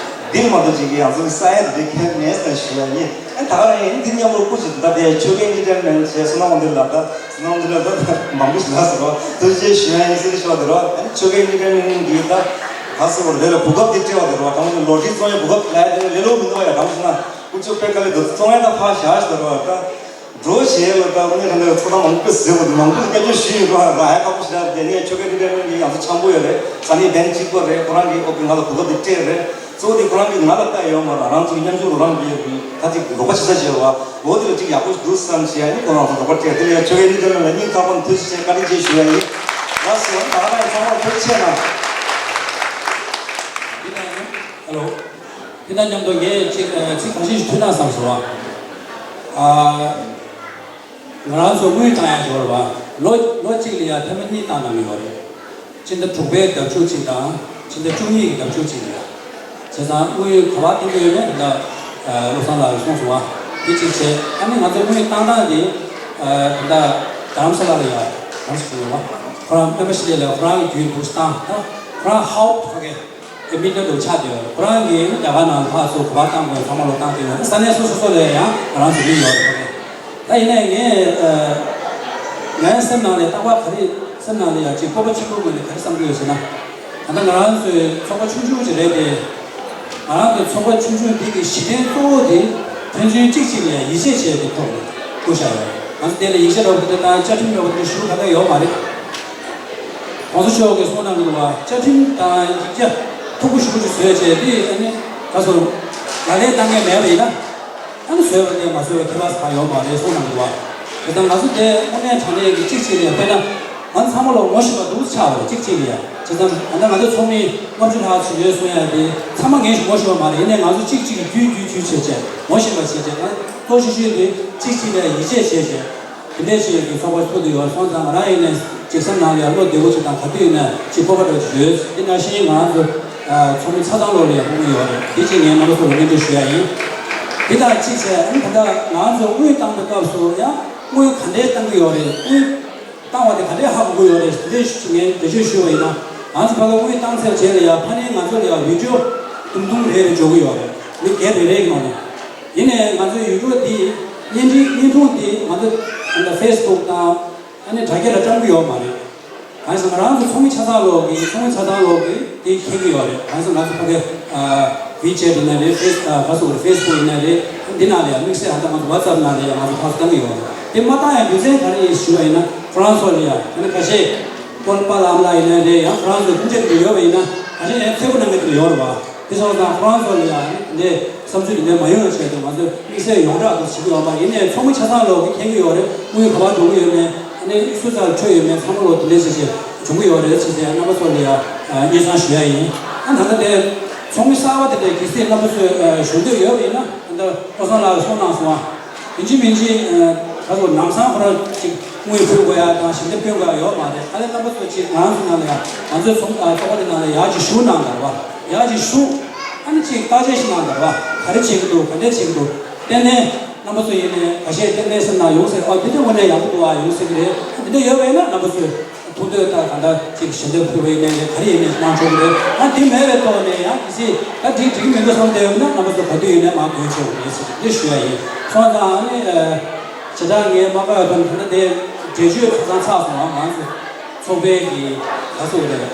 འདི་མ་གཏོགས་ཅིག་གི་ང་ཚོ་གི་ས་ཡ་འདི་འདྲའི་ཁེ་མེད་ཟེར་ཞུ་ཡ་ཡིན། ཨ་ད་ག་རང་ཡིན་འདི་མཉམ་རུ་སྐུ་མཁྱེན་ད་དེ་ཆོས་སྐད་འདི་འདྲ་མེད་ཟེར་བསོད་ནམས་དབང་འདུས་ལགས་ད་བསོད་ནམས་དབང་འདུས་ལགས་ད་མང་པོ་ཞིག་ལབ་ཟེར་རོ། ཐུགས་རྗེ་ཆེ་ཞུ་ཡ་ཡིན་ཟེར་ཏེ་ཞུ་བ་དེ་རོ། ཨ་ནི་ཆོས་སྐད་འདི་འདྲ་མེད་འདི་ད་ག་ཟེར་བ་རེད་ལ་གོ་སྐབས་འདི་སྤྲད་བ་དེ་རོ། དྲང་པོ་ལོ་ཊ་རི་བཙོང་ཡ་གོ་སྐབས་ལ་དེ་ལས་ལོ་མི་འདུག་བ་ཡ། དྲང་པོ་ན་ཀུ་ཅོ་པེ་ཀ་ལི་དུ་བཙོང་ཡ་ད་ཕ་ཞག་ཞིག་ད་རོ་ད། འགྲོ་ཞེས་ལ་ད་དངོས་གནས་དྲང་གནས་ཚོགས་གཏམ་མང་པོ་ཟེར་བ་འདུག་མང་པོ་སྐད་ཆ་ཞུས་ཡོད་པ་ར་ཧ་ཁག་པོ་ཞེ་དྲག་རེད། ངས་ཆོས་སྐད་འདི་འདྲ་མིན་ཡང་ཚོ་འཆམ་པོ་ཡོད་རེད། ས་གནས་བན་གཅིག་པ་རེད། ཁོ་རང་གིས་ཨོ་ཁེ་ང་ལ་གོ་སྐབས་འདི་སྤྲད་རེད། གཙོ་བོ་དེ་ཁོ་རང་གིས་ང་ལ་ལྟ་ཡོད་མ་ར་རང་ཚོ་མཉམ་ཞུགས་རོགས་རམ་བྱེད་ཡོད་པའི་ད་ཅིག་རོགས་པ་བྱེད་ས་བྱེད་བ་འོ་དེ་ལ་ཅིག་ཡག་པོ་ཞིག་འདུག་བསམ་བྱས་ཨ་ནི་ཁོ་རང་ཚོ་རོགས་པ་སྤྲད་དེ་ལ་ཡང་ཆོས་སྐད་འདི་འདྲ་མིན་ལ་སྙིང་ཐག་པ་ནས་ཐུགས་རྗེ་ཆེ་བཀའ་དྲིན་ཆེ་ཞུ་ཡ་ཡིན། ལགས་སོ། ད་ག་རང་ཚང་མ་ཐུགས་རྗེ་ཆེ་གནང་། ཧེ་ལོ། དེ་དང་མཉམ་དུ་ངས་ཅིག་ཨ་ཚིག་ཁ་ཤས་ཤིག་ཐོས་ན་བསམ་སོང་བ། ཨ་ང་རང་ཚོ་དངུལ་བཏང་ཡག་ཡོད་རེད་བ། ལོ་ལོ་གཅིག་ལ་ཡ་ཐེངས་མ་གཉིས་བཏང་གནང་གི་ཡོད་རེད། ཕྱི་ཟླ་དྲུག་པའི་ཟླ་མཇུག་གཅིག་དང་ཕྱི་ཟླ་བཅུ་གཉིས་ཀྱི་ཟླ་མཇུག་གཅིག་ལ་ཡ། བྱས་ཙང་དངུལ་ག་པར་བཏང་གི་ཡོད་མེད་ད་ལྟ་བློ་བཟང་ལགས་ཀྱིས་གསུངས་སོང་བ། དེ་གཅིག་བྱས། ཨ་ནི་ང་ཚོ་དངུལ་བཏང་སྟངས་དེ་ད་ལྟ་རྡ་རམ་ས་ལ་ལ་ཡ་རང་ཞིག་ཡོད་བ། ཁོ་རང་སྨན་པ་ཤི་ལེ་ལ་ཁོ་རང་གི་རྒྱུན་དུ་བཏང་ད་ཁོ་རང་ཧའོ་ཕ་གི་ཨེ་མི་ནི་ལོ་ཆགས་བསྡད་ཡོད། ཁོ་རང་གིས་རྒྱ་གར་ནང་ཕར་ཚུར་ག་པར་བཏང་དགོས་ཚང་མ་ལོ་བཏང་བསྡད་ཡོད། ས་གནས་སོ་སོ་སོ་ལ་ཡང་ང་རང་ཚོ་མི་ཡོད་རེད། ད་ཡིན་ནའི་ངས་ཨ་ངའི་སེམས་ནང་ལ་རྟག་པར་ག་རེ་སེམས་ནང་ལ་ཡང་ཅིག་སྤོབས་པ་ཆེན་པོའི་ངོས་ནས་ག་རེ་བསམ་གྱི་ཡོད་ཟེར་ན། ད་ལྟ་ང་རང་ཚོའི་ཚོགས་པ་ཆུང་ཆུང་ཅིག་རེད་དེ། ང་རང་ཚོའི་ཚོགས་པ་ཆུང་ཆུང་འདི་གི་གཞི་རྟེན་གཙོ་བོ་དེ་ཕན་ཚུན་གཅིག་གཅིག་ལ་ཡིད་ཆེས་བྱས་ཏེ་ཐོག་ནས་བསྐུར་བཞག་ཡོད། ང་ཚོ་དེ་ལ་ཡིག་ཆ་འདྲ་བོ་དེ་དང་བཅའ་ཁྲིམས་འདྲ་བོ་དེ་ཞུ་ག་ལ་ཡོད་མ་རེད། གོང་ས་མཆོག་གིས་གསུངས་གནང་གི་འདུག་བ། བཅའ་ཁྲིམས་དང་ཡིག་ཆ་མཐུག་པོ་ཞེ་པོ་ཅིག་བཟོས་བྱས་དེ་ཨ་ནི་ག་སོ་ལག་ལེན་བསྟར་མཁན་མེད་པ་ཡིན་ན། ཨ་ནི་བཟོས་པ་དེ་མ་བཟོས་པ་ཁྱད་པར་ཟ་ཡོད་མ་རེད་གསུངས་གནང་གི་འདུག་བ། དེ་ལྟར་ང་ཚོ་དེ་དངོས་གནས་དྲང་གནས་ཀྱི་གཅིག་གཅིག་ལ་དཔེར་ན། ང་ཚང་མ་ལ་ངོ་ཤེས་པ་འདུག་ཆགས་པ་རེད་གཅིག་གཅིག་ལ་ཡ། བྱས་ཙང་ད་ལྟ་ང་ཚོ་ཚོགས་མི་ལྔ་བཅུ་ལྷག་ཙམ་ཡོད་གསུང་ཡ་དེ་ཚང་མ་ངས་ཞིག་ངོ་ཤེས་པ་མ་རེད། ཡིན་ནའི་ང་ཚོ་གཅིག་གཅིག་གི་རྒྱུས་རྒྱུས་རྒྱུས་བྱས་བྱས་ངོ་ཤེས་པ་བྱས་བྱས་ང་ཚོ་ཤུལ་ཤུལ་དེ་གཅིག་གཅིག་ལ་ཡིད་ཆེས་བྱས་བྱས། དེ་འདྲས་ཞིག་གི་ཚོགས་པ་ཚུགས་དུ་ཡོད་སོང་ཙང་ང་རང་ཡིན་ནས་ཅིག་སེམས་ནང་ལ་ཡང་བློ་བདེ་བོ་ཅིག་དང་ག་དུས་ཡིན་ན་ཅིག་སྤོབས་པ་འདྲ་ཅིག་ཡོད། དེ་ནང་བཞིན་ང་རང་ཚོ་ཚོགས་མི་ཆ་ཚང་ལོག་ལ་ཡང་ཕོག་གི་ཡོད་རེད། དེ་ཅིག་ངས་རྣམ་པ་ཚོ་ལ་སྙན་སྒྲོན་ཞུ་ཡ་ཡིན། དེ་དང་གཅིག་བྱས་ཨ་ནི་ད་ལྟ་ང་རང་ཚོ་དངུལ་བཏང་པའི་སྐབས་སུ་ཡང་དངུལ་ག་འདྲས་བཏང་གི་ཡོད་རེད། དངུལ་བཏང་བ་དེ་ག་འདྲས་ཧ་གོ་གི་ཡོད་རེད། དེ་འདྲས་ངས་འགྲེལ་བརྗོད་ཞུས་པ་ཡིན་ན་ང་ཚོ་ཕ་ག་དངུལ་བཏང་ཚར་རྗེས་ལ་ཡང་ཕ་ནི་ང་ཚོ་ལ་ཡང་བི་ཌི་ཡོ་དུམ་དུམ་རེ་རེ་འབྱོར་གི་ཡོད་རེད། མི་སྒེར་རེ་རེའི་ནང་ནས། ཡིན་ནའི་ང་ཚོའི་ཡུལ་གྲུ་འདི་བརྙན་འཕྲིན་བརྙན་ཐུང་འདི་ང་ཚོ་ཨ་ནི་ཕེ་སི་བུག་དང་ཨ་ནི་དྲ་རྒྱ་ལ་བཀྲམ་གྱི་ཡོད་མ་རེད། གང་ཡིན་ཟེར་ང་རང་ཚོ་ཚོགས་མི་ཆ་ཚང་ལོག་གིས་ཚོགས་མི་ཆ་ཚང་ལོག་གིས་དེ་མཁྱེན་གྱི་ཡོད་རེད། གང་ཡིན་ཟེར་ང་ཚོ་ཕ་གི་ཝི་ཅེ་ཊི་ཡིན་ན་རེད། ཕེ་སི་ཨ་ག་སོགས་རེད། ཕེ་སི་བུག་ཡིན་ན་རེད། འདི་ནང་ལ་ཡང་དམིགས་བསལ་ཨ་ད་ང་ཚོ་ཝ་ཊི་སི་ཨེབ་ནང་ལ་ཡང་ང་ཚོ་ཕར་ཚུར་བཏང་གི་ཡོད་རེད། དེ་མ་བཏང་ཡང་རྒྱུ་མཚན་ག་རེ་ཡིན་ཞུས་པ་ཡིན་ན་ཁོ་རང་ཚོ་ལ་ཡང་དེ་ནི་ཁ་ཤས་ཀོན་པ་ལམ་ལ་ཡིན་ན་རེད། ཡང་ཁོ་རང་ཚོའི་སྤུན་མཆེད་དེ་ཡོད་པ་ཡིན་ན་ཁ་ཤས་ཡང་ཚེ་སྒོ་གནང་མཁན་དེ་ཡོད་རེད་བ། དེ་སོང་ཙང་ཁོ་རང་ཚོ་ལ་ཡང་འདི་བསམ་ཚུལ་འདི་འདྲ་མ་ཡོང་བའི་ཆེད་དུ་ང་ཚོས་དམིགས་བསལ་ཡོངས་གྲགས་དུ་བྱེད་ཀྱི་ཡོད་མ་རེད། ཡིན་ནའི་ཚོགས་མི་ཆ་ཚང་ལོག་གིས་མཁྱེན་གྱི་ཡོད་རེད། དངུལ་ག་པར་འགྲོ་གི་ཡོད་མེད་ཨ་ནི་སུ་ཚར་འཕྲོད་ཡོད་མེད་ཚང་མ་ལོག་དེ་འདྲའི་ཞིག་ཞིག་བྱུང་གི་ཡོད་རེད་ཟེར་ཏེ་རྣམ་པ་ཚོ་ལ་ཡང་སྙན་སེང་ཞུ་ཡ་ཡིན། ཨ་ད་ལྟ་དེ་ཚོགས་མི་གསར་པ་དེ་འདྲའི་གལ་སྲིད་རྣམ་པ་ཚོས་ཞུ་འདོད་ཡོད་པ་ཡིན་ན་ད་ལྟ་བློ་བཟང་ལགས་གསུངས་གནང་སོང་ཨ། ཡིན་གཅིག་མིན་གཅིག་ད་ཚོ་ལམ་སང་ཁོ་རང་ཅིག་དངུལ་ཕུལ་དགོས་ཡ་དང་ཞལ་འདེབས་སྐྱོན་དགོས་ཡ་ཡོད་མ་རེད། ཨ་ནི་རྣམ་པ་ཚོ་ཅིག་ང་རང་ཚོ་ནང་ལ་ཡང་ང་ཚོའི་ཚོགས་ཚོགས་པ་དེ་ནང་ལ་ཡག་ཅིག་ཞུགས་གནང་དགོས་རེད་བ། ཡག་ཅིག་ཞུགས། ཨ་ནི་ཅིག་བརྟག་དཔྱད་ཞིག་གནང་དགོས་རེད་བ། ག་རེ་བྱེད་ཀྱི་འདུག་ག་འདྲས་བྱེད་ཀྱི་འདུག་ཏན་ཏན་རྣམ་པ་ཚོ་ཡིན་ནའི་ཁ་ཤས་ཏན་ཏན་སེམས་ནང་ཡོང་སྲིད། ཨ་འདི་འདྲ་དངོས་གནས་ཡག་པོ་འདུག་ཨ་ཡོང་སྲིད་ཀྱི་རེད། ཨ་འདི་འདྲ་ཡོད་པ་ཡིན་ན་རྣམ་པ་ཚོས་ཐུགས་འདོད་ལྟར་གང་ལྟར་ཅིག་ཞལ་འདེབས་ཕུལ་བ་ཡིན་ནའི་རེད། ག་རེ་ཡིན་ནའི་གནང་ཆོག་གི་རེད། ཨ་འདི་མེད་པའི་ཐོག་ནས་ཡང་གལ་སྲིད་ད་འགྲིག་འགྲིག་གི་མི་འདུག་བསམ་བསྡད་ཡོད་ན་རྣམ་པ་ཚོ་ག་དུས་ཡིན་ནའི་མར་འགོད་ཆོག་གི་རེད་ཟེར་འདི་ཞུ་ཡ་ཡིན། སོང་ཙང་ཨ་ནི་བྱེ་བྲག་ངའི་མ་དགའ་བའི་ཐོག་ནས་ད་ལྟ་དེ་འགྲེལ་བརྗོད་ཁ་སང་ཚར་སོང་བ། ང་ཚོ་ཚོགས་པའི་གི་ག་ཚོད་རེད།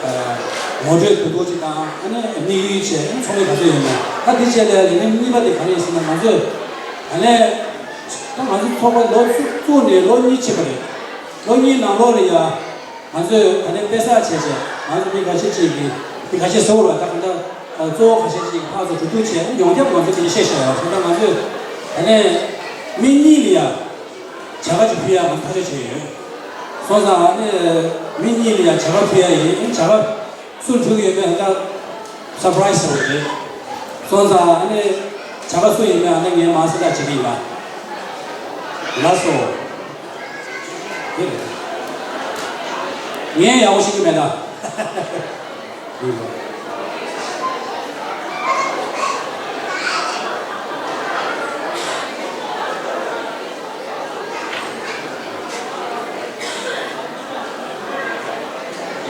ངོ་སྤྲོད་དུས་ཐོག་ཅིག་དང་ཨ་ནི་དམིགས་ཡུལ་བྱས་ཨ་ནི་ཚོགས་མི་ག་ཚོད་ཡོད་མེད་ད་འདི་བྱས་ལས་ལས་རིམ་གཉིས་པ་དེ་ག་རེ་ཡིན་ཟེར་ན་ང་ཚོས་ད་ལས་ད་ང་ཚོ་ཚོགས་པ་ལོ་བཙུགས་ནས་ལོ་གཉིས་ཕྱིན་པ་རེད། ལོ་གཉིས་ནང་ལོགས་ལ་ཡ། ང་ཚོས་ད་ནས་དཔེ་བསགས་བྱས་བྱས་ང་ཚོ་མི་འགའ་ཤས་ཅིག་གིས་མི་འགའ་ཤས་ཟེར་བ་ལ་ད་གང་ལྟར་གཙོ་བོ་འགའ་ཤས་ཅིག་གིས་ཕར་ཚུར་འགྲོ་འདུག་བྱས་ཡོངས་ཁྱབ་ང་ཚོ་དེ་བཤད་བཞག་ཡོད། དེ་ལྟར་ང་ཚོས་ད་ནས་མི་གཉིས་ལ་ཡ་བྱ་དགའ་ཅིག་ཕུལ་ཡ་ང་ཚོ་ཐག་གཅོད་བྱས་ཡོད། སོང་ཙང་ཨ་ནི་མི་གཉིས་ལ་ཡ་བྱ་དགའ་ཕུལ་ཡ་ཡིན། བྱ་དགའ་སུ་ཕུལ་གྱི་ཡོད་མེད་ཧ་ཅང་སར་པ་རའི་སི་ཟེར་བ་རེད། སོང་ཙང་ཨ་ནི་བྱ་དགའ་སུ་ཡིན་མེད་ཨ་ནི་ངས་མར་གསལ་བསྒྲགས་བྱེད་ཀྱི་ཡིན་པ། ལགས་སོ། ངས་ཡག་པོ་ཤེས་ཀྱི་མེད་ད།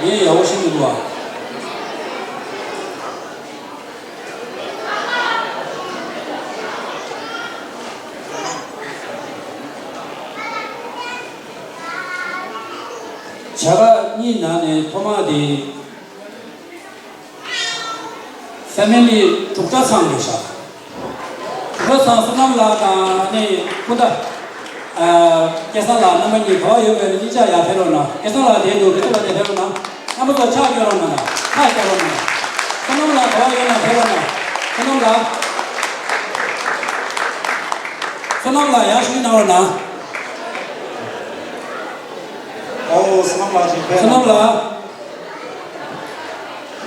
ངས་ཡག་པོ་ཤེས་ཀྱི་འདུག་ཨ། བྱ་དགའ་གཉིས་ནང་ནས་ཐོག་མ་དེ་ཕེ་མི་ལི་དྲུག་སྒྲ་ཚང་རེད་ཤག་དྲུག་སྒྲ་ཚང་བསོད་ནམས་ལགས་དང་ནི་སྐུ་ཟླ་སྐལ་བཟང་ལགས། རྣམ་པ་གཉིས་ག་པར་ཡོད་པའི་གཉིས་ཆ་ཡར་ཕེབས་རོགས་གནང་། སྐལ་བཟང་ལགས་དེ་འདུག་དེ་ཚོ་ལ་དེ་ཕེབས་རོགས་གནང་། རྣམ་པ་ཚོ་ཕྱག་སྐྱོན་རོགས་གནང་། ཕྱག་སྐྱོན་རོགས་གནང་། བསོད་ནམས་ལགས་ག་པར་ཡོད་ན་ཕེབས་རོགས་གནང་། བསོད་ནམས་ལགས། བསོད་ནམས་ལགས་ཡར་ཞུ་གནང་རོགས་གནང་། ཨོ་བསོད་ནམས་ལགས་ཅིག་ཕེབས། བསོད་ནམས་ལགས།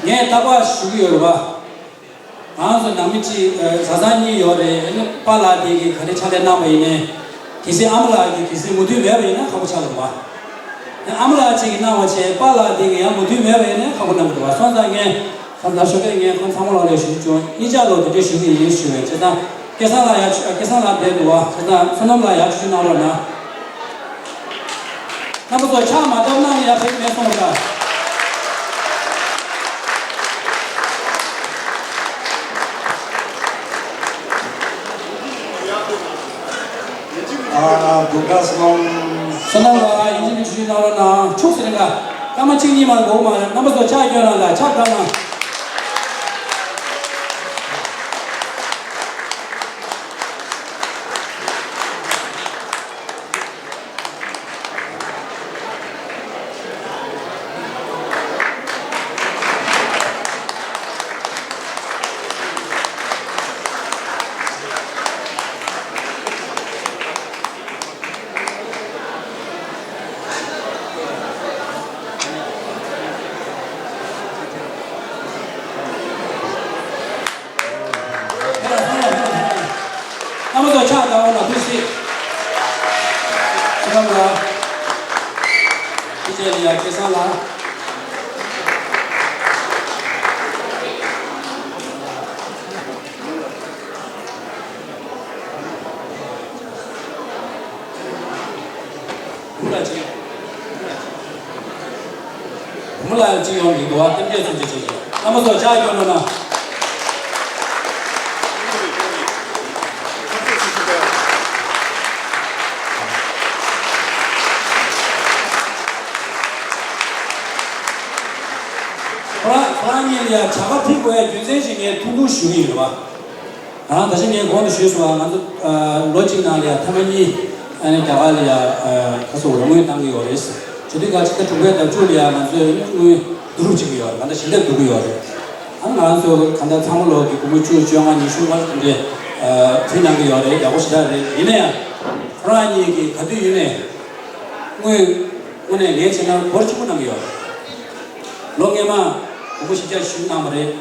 ངས་རྟག་པར་ཞུ་གི་ཡོད་རེད་པ། ང་ཚོ་ནང་མི་གཅིག་བཟའ་ཚང་གཉིས་ཡོད་རེད། ཨ་ནི་པཱ་ལགས་དེ་གིས་ག་རེ་ཕྱག་ལས་གནང་བ་ཡིན་ནའི་གལ་སྲིད་ཨ་མ་ལགས་ཀྱིས་གལ་སྲིད་མོས་མཐུན་མེད་པ་ཡིན་ན་ཁག་པོ་ཆགས་འདུག་པ། ཨ་མ་ལགས་གཅིག་གིས་གནང་བ་བྱས་པཱ་ལགས་དེ་གིས་ཡང་མོས་མཐུན་མེད་པ་ཡིན་ནའི་ཁག་པོ་གནང་གི་འདུག་པ། སོང་ཙང་ངས་ཁ་སང་ཞོགས་ཀས་ངས་ཁོང་ཚང་མ་ལ་ལས་ཞུ་བྱུང་། གཉིས་ཆ་ལོ་དེ་འདྲས་ཞུ་གི་ཡིན་ཞུ་བས། བྱས་ཙང་སྐལ་བཟང་ལགས་ཡར་སྐལ་བཟང་ལགས་བསྡད་འདུག་པ། བྱས་ཙང་བསོད་ནམས་ལགས་ཡར་ཞུ་གནང་རོགས་གནང་། རྣམ་པ་ཚོ་ཕྱག་མ་བཏབ་ན་ནི་ཡར་ཕེབས་མེད་སོང་ད། ཨ་འདུག་ག་སོང་། བསོད་ནམས་ལགས་ཡིན་གཅིག་མིན་གཅིག་ཞུས་གནང་རོགས་གནང་། ཕྱུགས་ཟེར་ག་སྐར་མ་གཅིག་གཉིས་མ་འགོར་མ་རེད། རྣམ་པ་ཚོ་ཕྱག་སྐྱོན་རང་དང་ཕྱག་བཏབ་ན། རྣམ་པ་ཚོ་ཕྱག་བཏབ་འོང་ན་ཐུགས་སྲིད། ཚེ་རིང་ལགས། ཕྱི་རྒྱལ་ལ་ཡ་སྐལ་བཟང་ལགས། བུ་ལ་གཅིག་བུ་མོ་ལ་གཅིག་ཡོང་གི་འདུག་པ། རྟེན་འབྲེལ་མཚོན་བྱེད་བྱེད་ཀྱི། རྣམ་པ་ཚོ་ཕྱག་སྐྱོན་རོགས་གནང་། ཁོ་རང་ཁོ་རང་གཉིས་ལ་ཡ་བྱ་དགའ་ཕུལ་དགོས་ཡ་རྒྱུ་མཚན་ཞིག་ངས་ཐུང་ཐུང་ཞུ་གི་ཡིན་རེད་པ། ཨ་ད་ཆ་ངས་གོང་དུ་ཞུས་སོང་བ། ང་ཚོ་ཨ་ལོ་གཅིག་ནང་ལ་ཡ་ཐེངས་མ་གཉིས་ཨ་ནི་རྒྱ་གར་ལ་ཡ་ཨ་ཁ་སོ་རོགས་དངུལ་བཏང་གི་ཡོད་རེད། བྱེད་དུས་ཁ་ཆེ་ད་དྲུག་པའི་ཟླ་བཅུ་ལ་ཡ་ང་ཚོས་དངུལ་བསྡུ་རུབ་བྱེད་ཀྱི་ཡོད་རེད། ང་ཚོ་ཞལ་འདེབས་བསྡུ་གི་ཡོད་རེད། ཨ་ང་ཚོ་གང་ལྟར་ཚང་མ་ལོ་གི་སྒོར་མོ་བཅུ་བཅོ་ལྔ་ཉི་ཤུ་ལྔ་དེ་འདྲས་ཨ་ཕུལ་གནང་གི་ཡོད་རེད། ཡག་པོ་ཞེ་དྲག་རེད། ཡིན་ན་ཡང་ཁོ་རང་གཉིས་ཀྱིས་ག་དུས་ཡིན་ནའི་དངུལ་དངོས་གནས་ངས་བྱས་ན་འབོར་ཆེན་པོ་གནང་གི་ཡོད་རེད། ལོ་སྔོན་མ་སྒོར་མོ་བཞི་བརྒྱ་ཞུ་གནང་བ་རེད།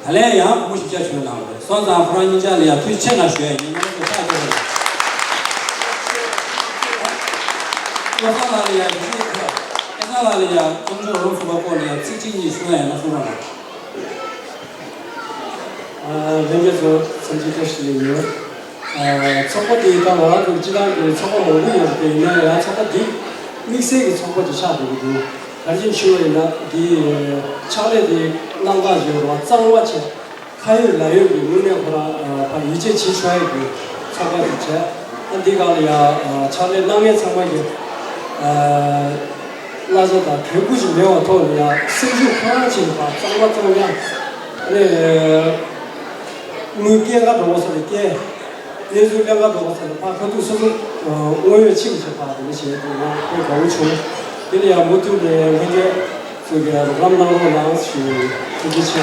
ད་ལན་ཡང་སྒོར་མོ་བཞི་བརྒྱ་ཞུ་གནང་བ་རེད། སོང་ཙང་ཁོ་རང་གཉིས་ཆ་ལ་ཡང་ཐུགས་རྗེ་ཆེ་གནང་ཞུ་ཡ་ཡིན། ངས་རྣམ་པ་ཚོ་ཕྱག་སྐྱོན་རོགས། བློ་བཟང་ལགས་ལ་ཡང་ཡིན་གྱི་རེད། བློ་བཟང་ལགས་ལ་ཡང་ལྟོ་ཆས་རོགས་ཚོགས་པ་སྐོར་ལ་ཡང་ཚིག་གཅིག་གཉིས་གསུང་ཡ་ཡོད་ན་གསུང་རོགས་གནང་། ཨ་ལྷན་རྒྱས་ཚོ་འཚམས་འདྲི་བཀྲ་ཤིས་བདེ་ལེགས། ཨ་ཚོགས་པ་འདི་ད་ང་རང་ཚོ་སྤྱི་བཏང་གི་ཚོགས་པ་མང་པོ་ཡོད་རེད། ཡིན་ན་ཡང་ཚོགས་པ་འདི་དམིགས་བསལ་གྱི་ཚོགས་པ་ཅིག་ཆགས་འགྲོ་གི་འདུག་ག་རེ་ཞུ་བ་ཡིན་ན་འདི་ཕྱག་ལས་འདི་གནང་སྟངས་ཅིག་ཡོད་རེད་པ། གཙང་མ་བྱས། ཁ་ཡོད་ལག་ཡོད་ཀྱི་དངོས་གནས་ཁོ་རང་ཨ་ཕར་ཡིད་ཆེས་བྱེད་ཆོག་ཡ་གི་ཚོགས་པ་ཞིག་བྱས། ཨ་འདི་སྒང་ལ་ཡ་ཨ་ཕྱག་ལས་གནང་མཁན་ཚང་མ་གི་ཨ་བླ་བཟང་དང་གྲོས་བསྐུལ་ཞིག་མེད་པའི་ཐོག་ནས་ཡ་སེམས་ཤུགས་ཁོ་རང་ཆེད་ཕར་གཙང་མ་གཙང་རྐྱང་ནས་དངུལ་སྐྱེལ་ག་འགྲོ་དགོས་ས་ལ་སྐྱེལ། གནས་ཚུལ་གླེང་ག་འགྲོ་དགོས་ས་ལ་ཕར་ཁ་ཐུག་སོ་སོ་ཨ་དངོས་ཡོད་ཕྱིན་བྱས་ཕར་དེ་འདྲ་བྱས་འདུག་ཡང་དཔེ་དགའ་བོ་བྱུང་། དེ་ལ་ཡང་མུ་མཐུད་ནས་ལྷན་རྒྱས་ཚོས་ཀྱི་རོགས་རམ་གནང་རོགས་གནང་ཞུ། ཐུགས་རྗེ་ཆེ།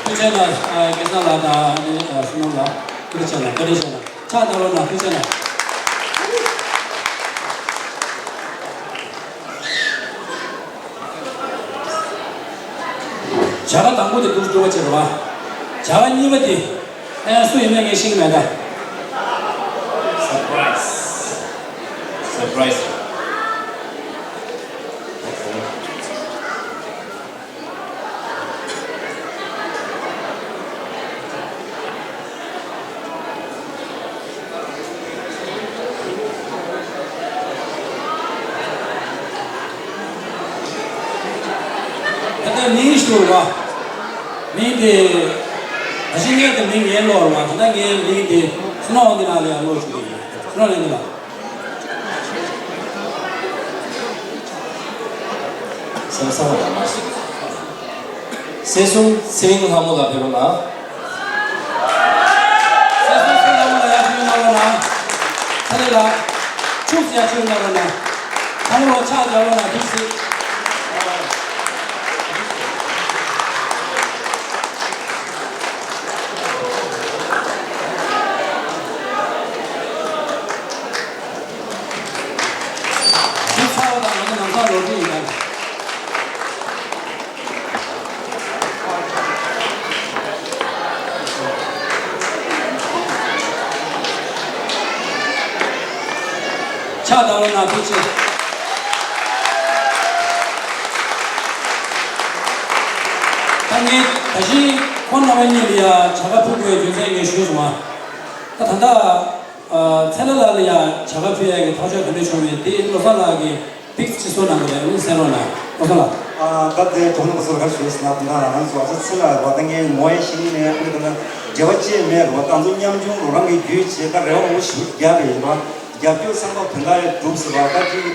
ཐུགས་རྗེ་ཆེ་ལགས། ཨ། སྐལ་བཟང་ལགས་དང་། ཨ་ནི། ཨ། བསོད་ནམས་ལགས། ཐུགས་རྗེ་ཆེ་ལགས། བཀའ་དྲིན་ཆེ་ལགས། ཕྱག་བརྡབ་རོགས་གནང་། ཐུགས་རྗེ་ཆེ་ལགས། བྱ་དགའ་དང་པོ་དེ་འདུག་སྤྲོ་བ་བྱེད་རོགས། བྱ་དགའ་གཉིས་པ་དེ། ཨེ། སུ་ཡིན་མིན་ངས་ཤེས་ཀྱི་མེད་ད། སར་པ་རའི་ཛི། སར་པ་རའི་ཛི། ད་ལྟ་མིང་ཞུ་རོགས། མིང་དེ། ད་གཞི་ངས་དེ་མིང་ངས་ཀློག་རོགས། ད་ལྟ་ངའི་མིང་དེ་སུ་ནོ་འོང་དེ་ནང་ལ་ཡང་ཀློག་ཞུ་གི་ཡིན། སུ་ནོ་ལེན་དེ་ལ། སེམས་བཟང་བ་ལ་མ་ཞིག་སྲིད་གསུམ་ཚེ་རིང་ལྷ་མོ་ལ་ཕེབས་རོགས་གནང་། སྲིད་གསུམ་ཚེ་རིང་ལྷ་མོ་ལ་ཡར་ཞུ་གནང་རོགས་གནང་། ཚེ་རིང་ལགས། ཕྱུགས་ཡར་ཞུ་གནང་རོགས་གནང་། ལྷ་མོ་ལ་ཕྱག་རྒྱག་རོགས་གནང་། ཐུགས་རྗེ་ཆེ། ཞུ་ཚར་བ་དང་ང་ཚོ་ལམ་སང་ལོག་རྒྱུ་ཡིན་ད། ཕྱག་བརྡབ་རོགས་གནང་། ཐུགས་རྗེ་ཆེ། ད་ངས་ད་གཞི་ཁོང་རྣམ་པ་གཉིས་ལ་ཡ་བྱ་དགའ་ཕུལ་དགོས་རྒྱུ་མཚན་ངས་ཞུས་སོང་ང་། ད་ད་ལྟ། ཨ། ཚེ་ལྷ་ལགས་ལ་ཡ་བྱ་དགའ་ཕུལ་ཡ་གི་ཐག་གཅོད་ག་འདྲ་བྱུང་མེད་དེ་བློ་བཟང་ལགས་ཀྱིས་པིག་ཅིག་བཟོ་གནང་དགོས་རེད། ཨ་ནི་གསན་རོགས་གནང་། བློ་བཟང་ལགས། ཨ། ད་དེ་གྲོགས་པོ་ཚོར་ག་རེ་ཞུས་ཟེར་ན། ད་ང་རང་ཚོ་ཨ་ཅག་ཚེ་ལྷ་ལགས་ད་ངས་ངོ་ཡ་ཤེས་ཀྱི་མེད། ཨ་ནི་ད་ལྟ་འབྲེལ་བ་བཅད་མེད་རོགས། ད་ཚོ་མཉམ་ཆུང་རོགས་རམ་གྱི་བརྒྱུད་བྱས་ད་རེ་བ་མང་པོ་ཞིག་བརྒྱབ་པ་ཡིན་པ། རྒྱབ་སྐྱོར་བསམ་པ་དོན་དག་ཡང་འགྲུབ་ཟེར་བ། ད་ཅིག་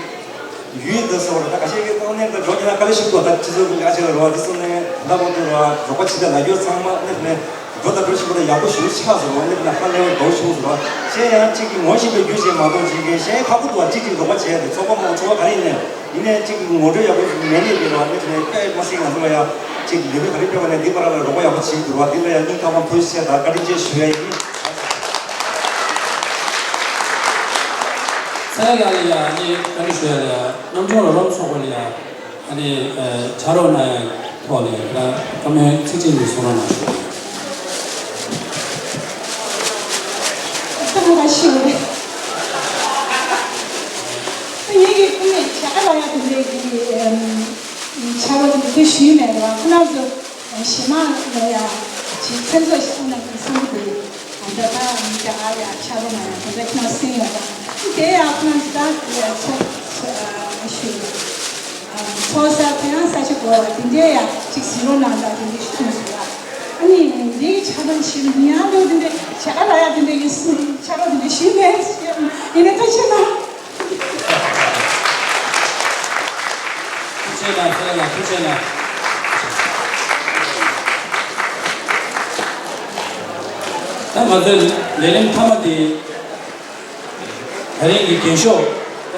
ཡུལ་འདི་ཟེར་བ་རེད། ད་ཁ་ཤས་ཀྱིས་གཏོང་ནས་ད་འགྲོ་རྒྱུ་ན་དཀའ་ལས་ཞིག་འདུག་ད་སྤྱི་ཚོགས་ཀྱི་ཁ་ཤས་ལ་རོགས་དེ་སོང་ནས་ད་བར་དུ་རོགས་རོགས་པ་བྱེད་ད་ལ་རྒྱུ་ཚང་མ་ནས་ནས་འགྲོ་ད་འགྲོ་ཞིག་པ་ད་ཡག་པོ་ཞིག་ཆགས་ཟེར་བ། ནས་ན་ཧ་ལས་པ་འགྲོ་ཞིག་ཟེར་བ། གཞན་ཡང་ཅིག་གིས་ངོ་ཤེས་པའི་རྒྱུ་བྱས་མ་གཏོགས་ཅིག་གིས་གཞན་ཁག་པོ་འདུག་བ། ཅིག་ཅིག་རོགས་པ་བྱས་ཏེ་ཚོགས་པ་མང་ཚོགས་པ་ག་རེ་ཡིན་ནས་ཡིན་ནས་ཅིག་གིས་ངོ་སྤྲོད་ཡག་པོ་མེད་ནས་ཡིན་རོགས། ནས་ནས་དཔེ་མ་སྲིད་ང་ཚོ་ལ་ཡང་ཅིག་ལས་འགུལ་ག་རེ་སྤེལ་བ་ནས་འདི་པར་ལ་རོགས་པ་ཡག་པོ་བྱེད་འདུག་བ། འདི་ལ་ཡང་སྙིང་ཐག་པ་ཐུགས་རྗེ་ཆེ་དང་བཀའ་དྲིན་ཆེ་ཞུ་ཡ་ཡིན། ཚེ་རིང་ལགས་ལ་ཡང་ཨ་ནི་བཀའ་འདྲི་ཞུ་ཡ་ལ་ཡང་། མཉམ་ཆུང་རོགས་རམ་ཚོགས་པ་ལ་ཡང་ཨ་ནི། ཨ། ཕྱག་རོགས་གནང་ཡ་ཐོག་ལ་ཡང་བཀའ་མོལ་ཚིག་གཅིག་གཉིས་གསུང་རོགས་གནང་ཞུ། ཐུགས་རྗེ་ཆེ། ངེད་ཀྱི་སྐུ་ངོ་བྱ་དགའ་རག་ཡ་དེ་འདྲའི་གི་ཕྱག་རོགས་དེ་འདྲ་ཞུས་མེད་རེད་བ། ཁོ་རང་ཚོ། གཞན་མ་ལ་ཡ་ཅིག་མཚན་ཚོགས་ཤིག་གནང་ན་བསམ་གྱི་འདུག་ད་ལྟ་ད་རྒྱ་གར་ཡ་ཕྱག་རོགས་གནང་ཡ་དེ་འདྲ་ཁྱེད་རང་སེམས་ཡོད་ད། དེ་ཡ་ཁོ་རང་ཚོ་ད་ཚོགས་ཚོགས་ཞུ་ཚོགས་ས་དེ་ཡང་ས་ཆ་གོ་བ་དེ་འདྲའི་ཡ་ཅིག་གཟིགས་རོགས་གནང་ད་དེ་འདྲ་ཞུ་གསུངས་སོང་ད། ཨ་ནི་འདིའི་ཕྱག་རོགས་ཞིག་ཉག་ལོ་དེ་འདྲ་བྱ་དགའ་རག་ཡ་དེ་འདྲ་ཡིན་སྲིད་ཕྱག་རོགས་དེ་འདྲ་ཞུས་མེད། ཡིན་ནའི་ཐུགས་རྗེ་གནང་། ཐུགས་རྗེ་གནང་། ཚེ་རིང་ལགས་ཐུགས་རྗེ་གནང་། ད་ང་ཚོའི་ལས་རིམ་མཐའ་མ་དེ་ད་རིང་གི་རྒྱན་ཤོག་ད་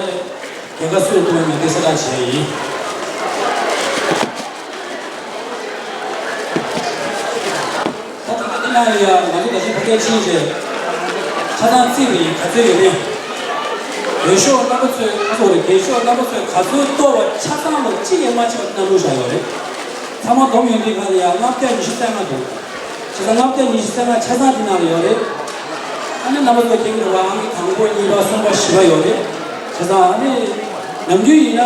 རྒྱལ་ཁ་སུས་བསྐུར་མིན་དེ་གསལ་བསྒྲགས་བྱེད་ཡིན། ད་ལྟ་འདི་ནང་ལ་ཡང་ང་ཚོ་ད་ཅི་ཕ་གིར་ཕྱིན་རྗེས་ཆ་ཚང་རྩིས་པ་ཡིན། ག་ཚོད་ཡོད་མེད། འོས་ཤོག་རྣམ་པ་ཚོས་ཁ་སོ་རེ་འགེངས་ཤོག་རྣམ་པ་ཚོས་ག་ཚོད་གཏོར་བ་ཆ་ཚང་ལོ་གཅིག་ཡང་མ་ཕྱིན་པ་དེ་ནང་བླུགས་བཞག་ཡོད་རེད། ཚང་མ་བསྡོམས་ཡོང་དུས་ག་ལ་ཡང་ལྔ་བརྒྱ་ཉི་ཤུ་རྩ་ལྔ་འདུག་བྱས་ཙང་ལྔ་བརྒྱ་ཉི་ཤུ་རྩ་ལྔ་ཆ་ཚང་འདི་ནང་ལ་ཡོད་རེད། ཨ་ནི་རྣམ་པ་ཚོས་མཁྱེན་གྱི་རེད་བ། ཨང་ཀི་དང་པོ་གཉིས་པ་གསུམ་པ་བཞི་པ་ཡོད་རེད། བྱས་ཙང་ཨ་ནི་ནམ་རྒྱུན་ཡིན་ན་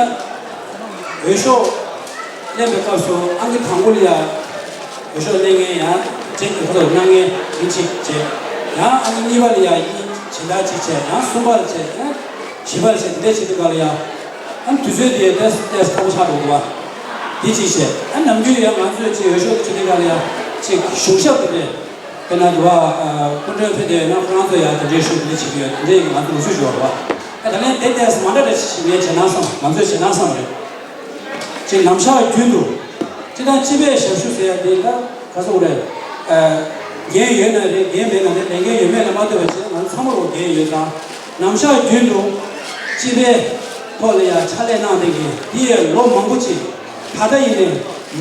འོས་ཤོག་ལེན་པའི་སྐབས་སུ་ཨང་ཀི་དང་པོ་ལ་ཡ་འོས་ཤོག་ལེན་མཁན་ཡང་ཅིག་གི་ཁ་ཐོག་གནང་མཁན་ཡིན་གཅིག་བྱས། ཡང་ཨང་ཀི་གཉིས་པ་ལ་ཡ་ཡིན་སྦྱིན་བདག་གཅིག་བྱས། ཡང་གསུམ་པ་ལ་བྱས། ཡང་བཞི་པ་ལ་བྱས། དེ་འདྲས་བྱེད་དུས་ག་ལ་ཡ་ཨ་ནི་དུས་ཚོད་དེ་ཏོག་ཙམ་ཁག་པོ་ཆགས་འགྲོ་འདུག་བ། དེ་གཅིག་བྱས། ཨ་ནམ་རྒྱུན་ཡང་ང་ཚོས་ཅིག་འོས་ཤོག་བྱེད་དུས་ག་ལ་ཡ་ཅིག་གཞུང་ཞབས་དེ་འདྲས། དཔེར་ན་དུ་བ། ཨ། སྐུ་མགྲོན་ཕེབས་བསྡད་ཡོད་ན་ཁོ་རང་ཚོ་ཡང་དེ་འདྲའི་ཤུགས་དེ་འདྲ་བྱེད་ཀྱི་ཡོད། དེ་འདྲའི་ང་ཚོ་ལུགས་སྲོལ་ཞིག་ཡོད་རེད་བ། ཨ། ད་ལན་དེ་ལྟས་མ་འདྲ་འདྲ་ཞིག་ངས་བྱེད་ན་བསམ། ང་ཚོས་བྱེད་ན་བསམ་རེད། ཅིག་ནམ་ཞག་རྒྱུན་དུ་སྤྱི་དང་སྤྱི་པའི་ཞབས་ཞུ་ཟེར་ཡ་དེ་ད་ག་ཚོད་རེད། ཨ། འགན་ཡོད་ན་རེད། འགན་མེད་ན་རེད། ལས་འགན་ཡོད་མེད་ལ་མ་ལྟོས་པ་བྱས་ན་ང་ཚོ་ཚང་མ་ལ་འགན་ཡོད་ཙང་། ནམ་ཞག་རྒྱུན་དུ་སྤྱི་པའི་ཐོག་ལ་ཡང་ཕྱག་ལས་གནང་བསྡད་མཁན་འདི་ཡང་ལོ་མང་པོ་ཅིག་ད་ལྟ་ཡིན་ནའི་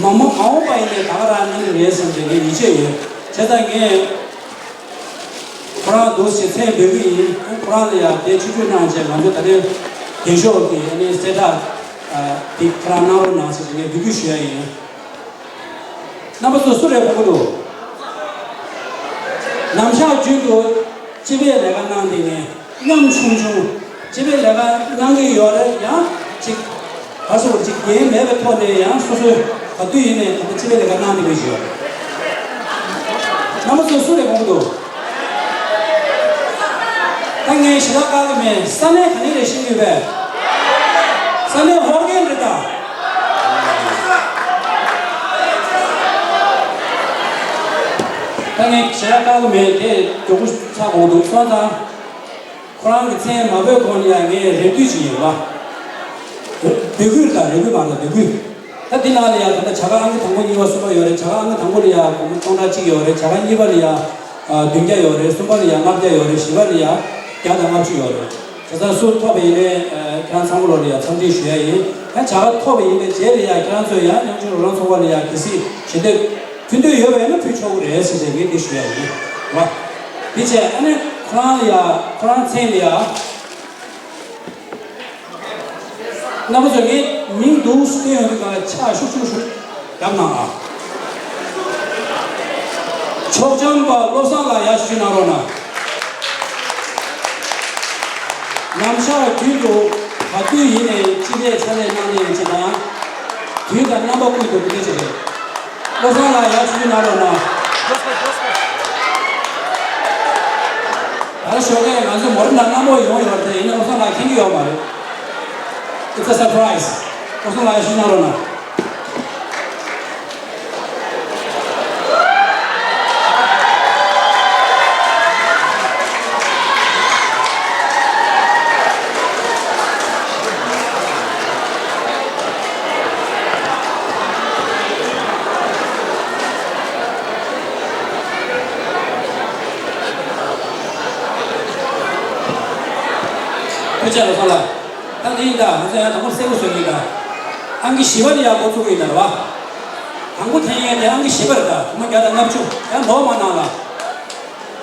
མ་མ་མ་འོངས་པ་ཡིན་ནའི་ད་ག་རང་གནང་གི་རེད་བསམ་བྱས་ངས་ཡིད་ཆེས་ཡོད། བྱས་ཙང་ངས་ཁོ་རང་འདུག་སེ་མཚན་འབོད་ཀྱི་ཡིན། ཁོ་རང་ལ་ཡང་དེ་ཆིབས་བསྒྱུར་གནང་བྱས་ང་ཚོ་ད་ལྟའི་རྒྱན་ཤོག་གི་ཨ་ནི་གསལ་བསྒྲགས་འདི་ཁོ་རང་གནང་རོགས་གནང་ཟེར་ནས་ངས་འབོད་སྐུལ་ཞུ་ཡ་ཡིན། རྣམ་པ་ཚོ་སུ་རེད་དགོངས་ཀྱི་འདུག་ནམ་ཞག་རྒྱུན་དུ་སྤྱི་པའི་ལས་ཀ་གནང་བསྡད་ནས་ཉམ་ཆུང་ཆུང་སྤྱི་པའི་ལས་ཀ་གནང་གི་ཡོད་རེད། ཡང་ཅིག་ག་སོ་ཅིག་འགན་མེད་པའི་ཐོག་ནས་ཡང་སོ་སོའི་ག་དུས་ཡིན་ནས་ད་ལྟ་སྤྱི་པའི་ལས་ཀ་གནང་བསྡད་ཀྱི་ཡོད། རྣམ་པ་ཚོ་སུ་རེད་དགོངས་ཀྱི་འདུག་ད་ངས་ཞེ་དྲག་བཀག་གི་མེད། ས་གནས་ག་ནས་རེད་ཤེས་ཀྱི་ཡོད་པས། ས་གནས་ཧོར་རྒན་རེད་ད། ད་ངས་ཞེ་དྲག་བཀག་གི་མེད། དེ་མགྱོགས་པོ་ཚར་དགོས་འདུག་སོང་ཙང་ཁོ་རང་གི་མཚན་མ་འབོད་གོང་ལ་ཡང་ངས་རེ་འདུན་ཞིག་ཡོད་པ། འབོད་སྐུལ་དང་རེ་སྐུལ་མ་རེད། འབོད་སྐུལ། ད་འདི་ནང་ལ་ཡང་ད་ལྟ་བྱ་དགའ་ཨང་ཀི་དང་པོ་གཉིས་པ་གསུམ་པ་ཡོད་རེད། བྱ་དགའ་ཨང་ཀི་དང་པོ་ལ་ཡང་སྒོར་མོ་སྟོང་ཕྲག་གཅིག་ཡོད་རེད། བྱ་དགའ་གཉིས་པ་ལ་ཡང་བདུན་བརྒྱ་ཡོད་རེད། གསུམ་པ་ལ་ཡང་ལྔ་བརྒྱ་ཡོད་རེད། བཞི་པ་ལ་ཡང་བརྒྱ་དང་ལྔ་བཅུ་ཡོད་རེད། བྱས་ཙང་སུ་ཐོབ་པ་ཡིན་ནའི་ཁྱེད་རང་ཚང་མ་ལོ་ལ་ཡང་འཚམས་འདྲི་ཞུ་ཡ་ཡིན། ད་བྱ་དགའ་ཐོབ་པ་ཡིན་པའི་རྗེས་ལ་ཡང་ཁྱེད་རང་ཚོས་ཡང་མཉམ་ཞུགས་རོགས་རམ་ཚོགས་པ་ལ་ཡང་གལ་སྲིད་ཞལ་འདེབས་ཕུལ་འདོད་ཡོད་པ་ཡིན་ན་ཕུལ་ཆོག་གི་རེད་ཟེར་བྱས་ངས་འདི་ཞུ་ཡ་ཡིན། རེད་བ། དེ་བྱས་ཨ་ནི་ཁོ་རང་ལ་ཡང་ཁོ་རང་མཚན་ལ་ཡང་། རྣམ་པ་ཚོ་ངའི་མིང་འདུག་སེ་བསྟན་ཡོང་དུས་གང་ལ་ཕྱག་ཤུགས་ཆུང་ཤུགས་བརྒྱབ་གནང་ཨ། ཕྱོགས་འཆམ་པ་བློ་བཟང་ལགས་ཡར་ཞུ་གནང་རོགས་གནང་། ནམ་ཞག་རྒྱུན་དུ་ག་དུས་ཡིན་ནའི་སྤྱི་པའི་ཕྱག་ལས་གནང་མཁན་ཅིག་དང་། དུས་དང་རྣམ་པ་ཀུན་ཏུ་དེ་འདྲ་ཅིག་རེད། བློ་བཟང་ལགས་ཡར་ཞུ་གནང་རོགས་གནང་། ད་ཞོགས་ཀས་ང་ཚོ་མོ་རི་ནང་མནའ་མོ་ཡོང་ཡོད་རེད་དེ། ཡིན་ན་བློ་བཟང་ལགས་མཁྱེན་གྱི་ཡོད་མ་རེད། It's a surprise. བློ་བཟང་ལགས་ཡར་ཞུ་གནང་རོགས་གནང་། ཐུགས་རྗེ་ཆེ་བློ་བཟང་ལགས། ད་འདི་ཡིན་ད། ང་ཚོ་ཡང་དང་པོ་གསལ་པོ་བཟོ་གི་ཡིན་ད། ཨང་ཀི་བཞི་པ་ནས་ཡར་འགོ་ཚུགས་ཀྱི་ཡིན་ད་རེད་བ། དང་པོ་འཐེན་མཁན་དེ་ཨང་ཀི་བཞི་པ་རེད་ད། སྒོར་མོ་བརྒྱ་དང་ལྔ་བཅུ། ཡང་ལོག་མ་གནང་ལ།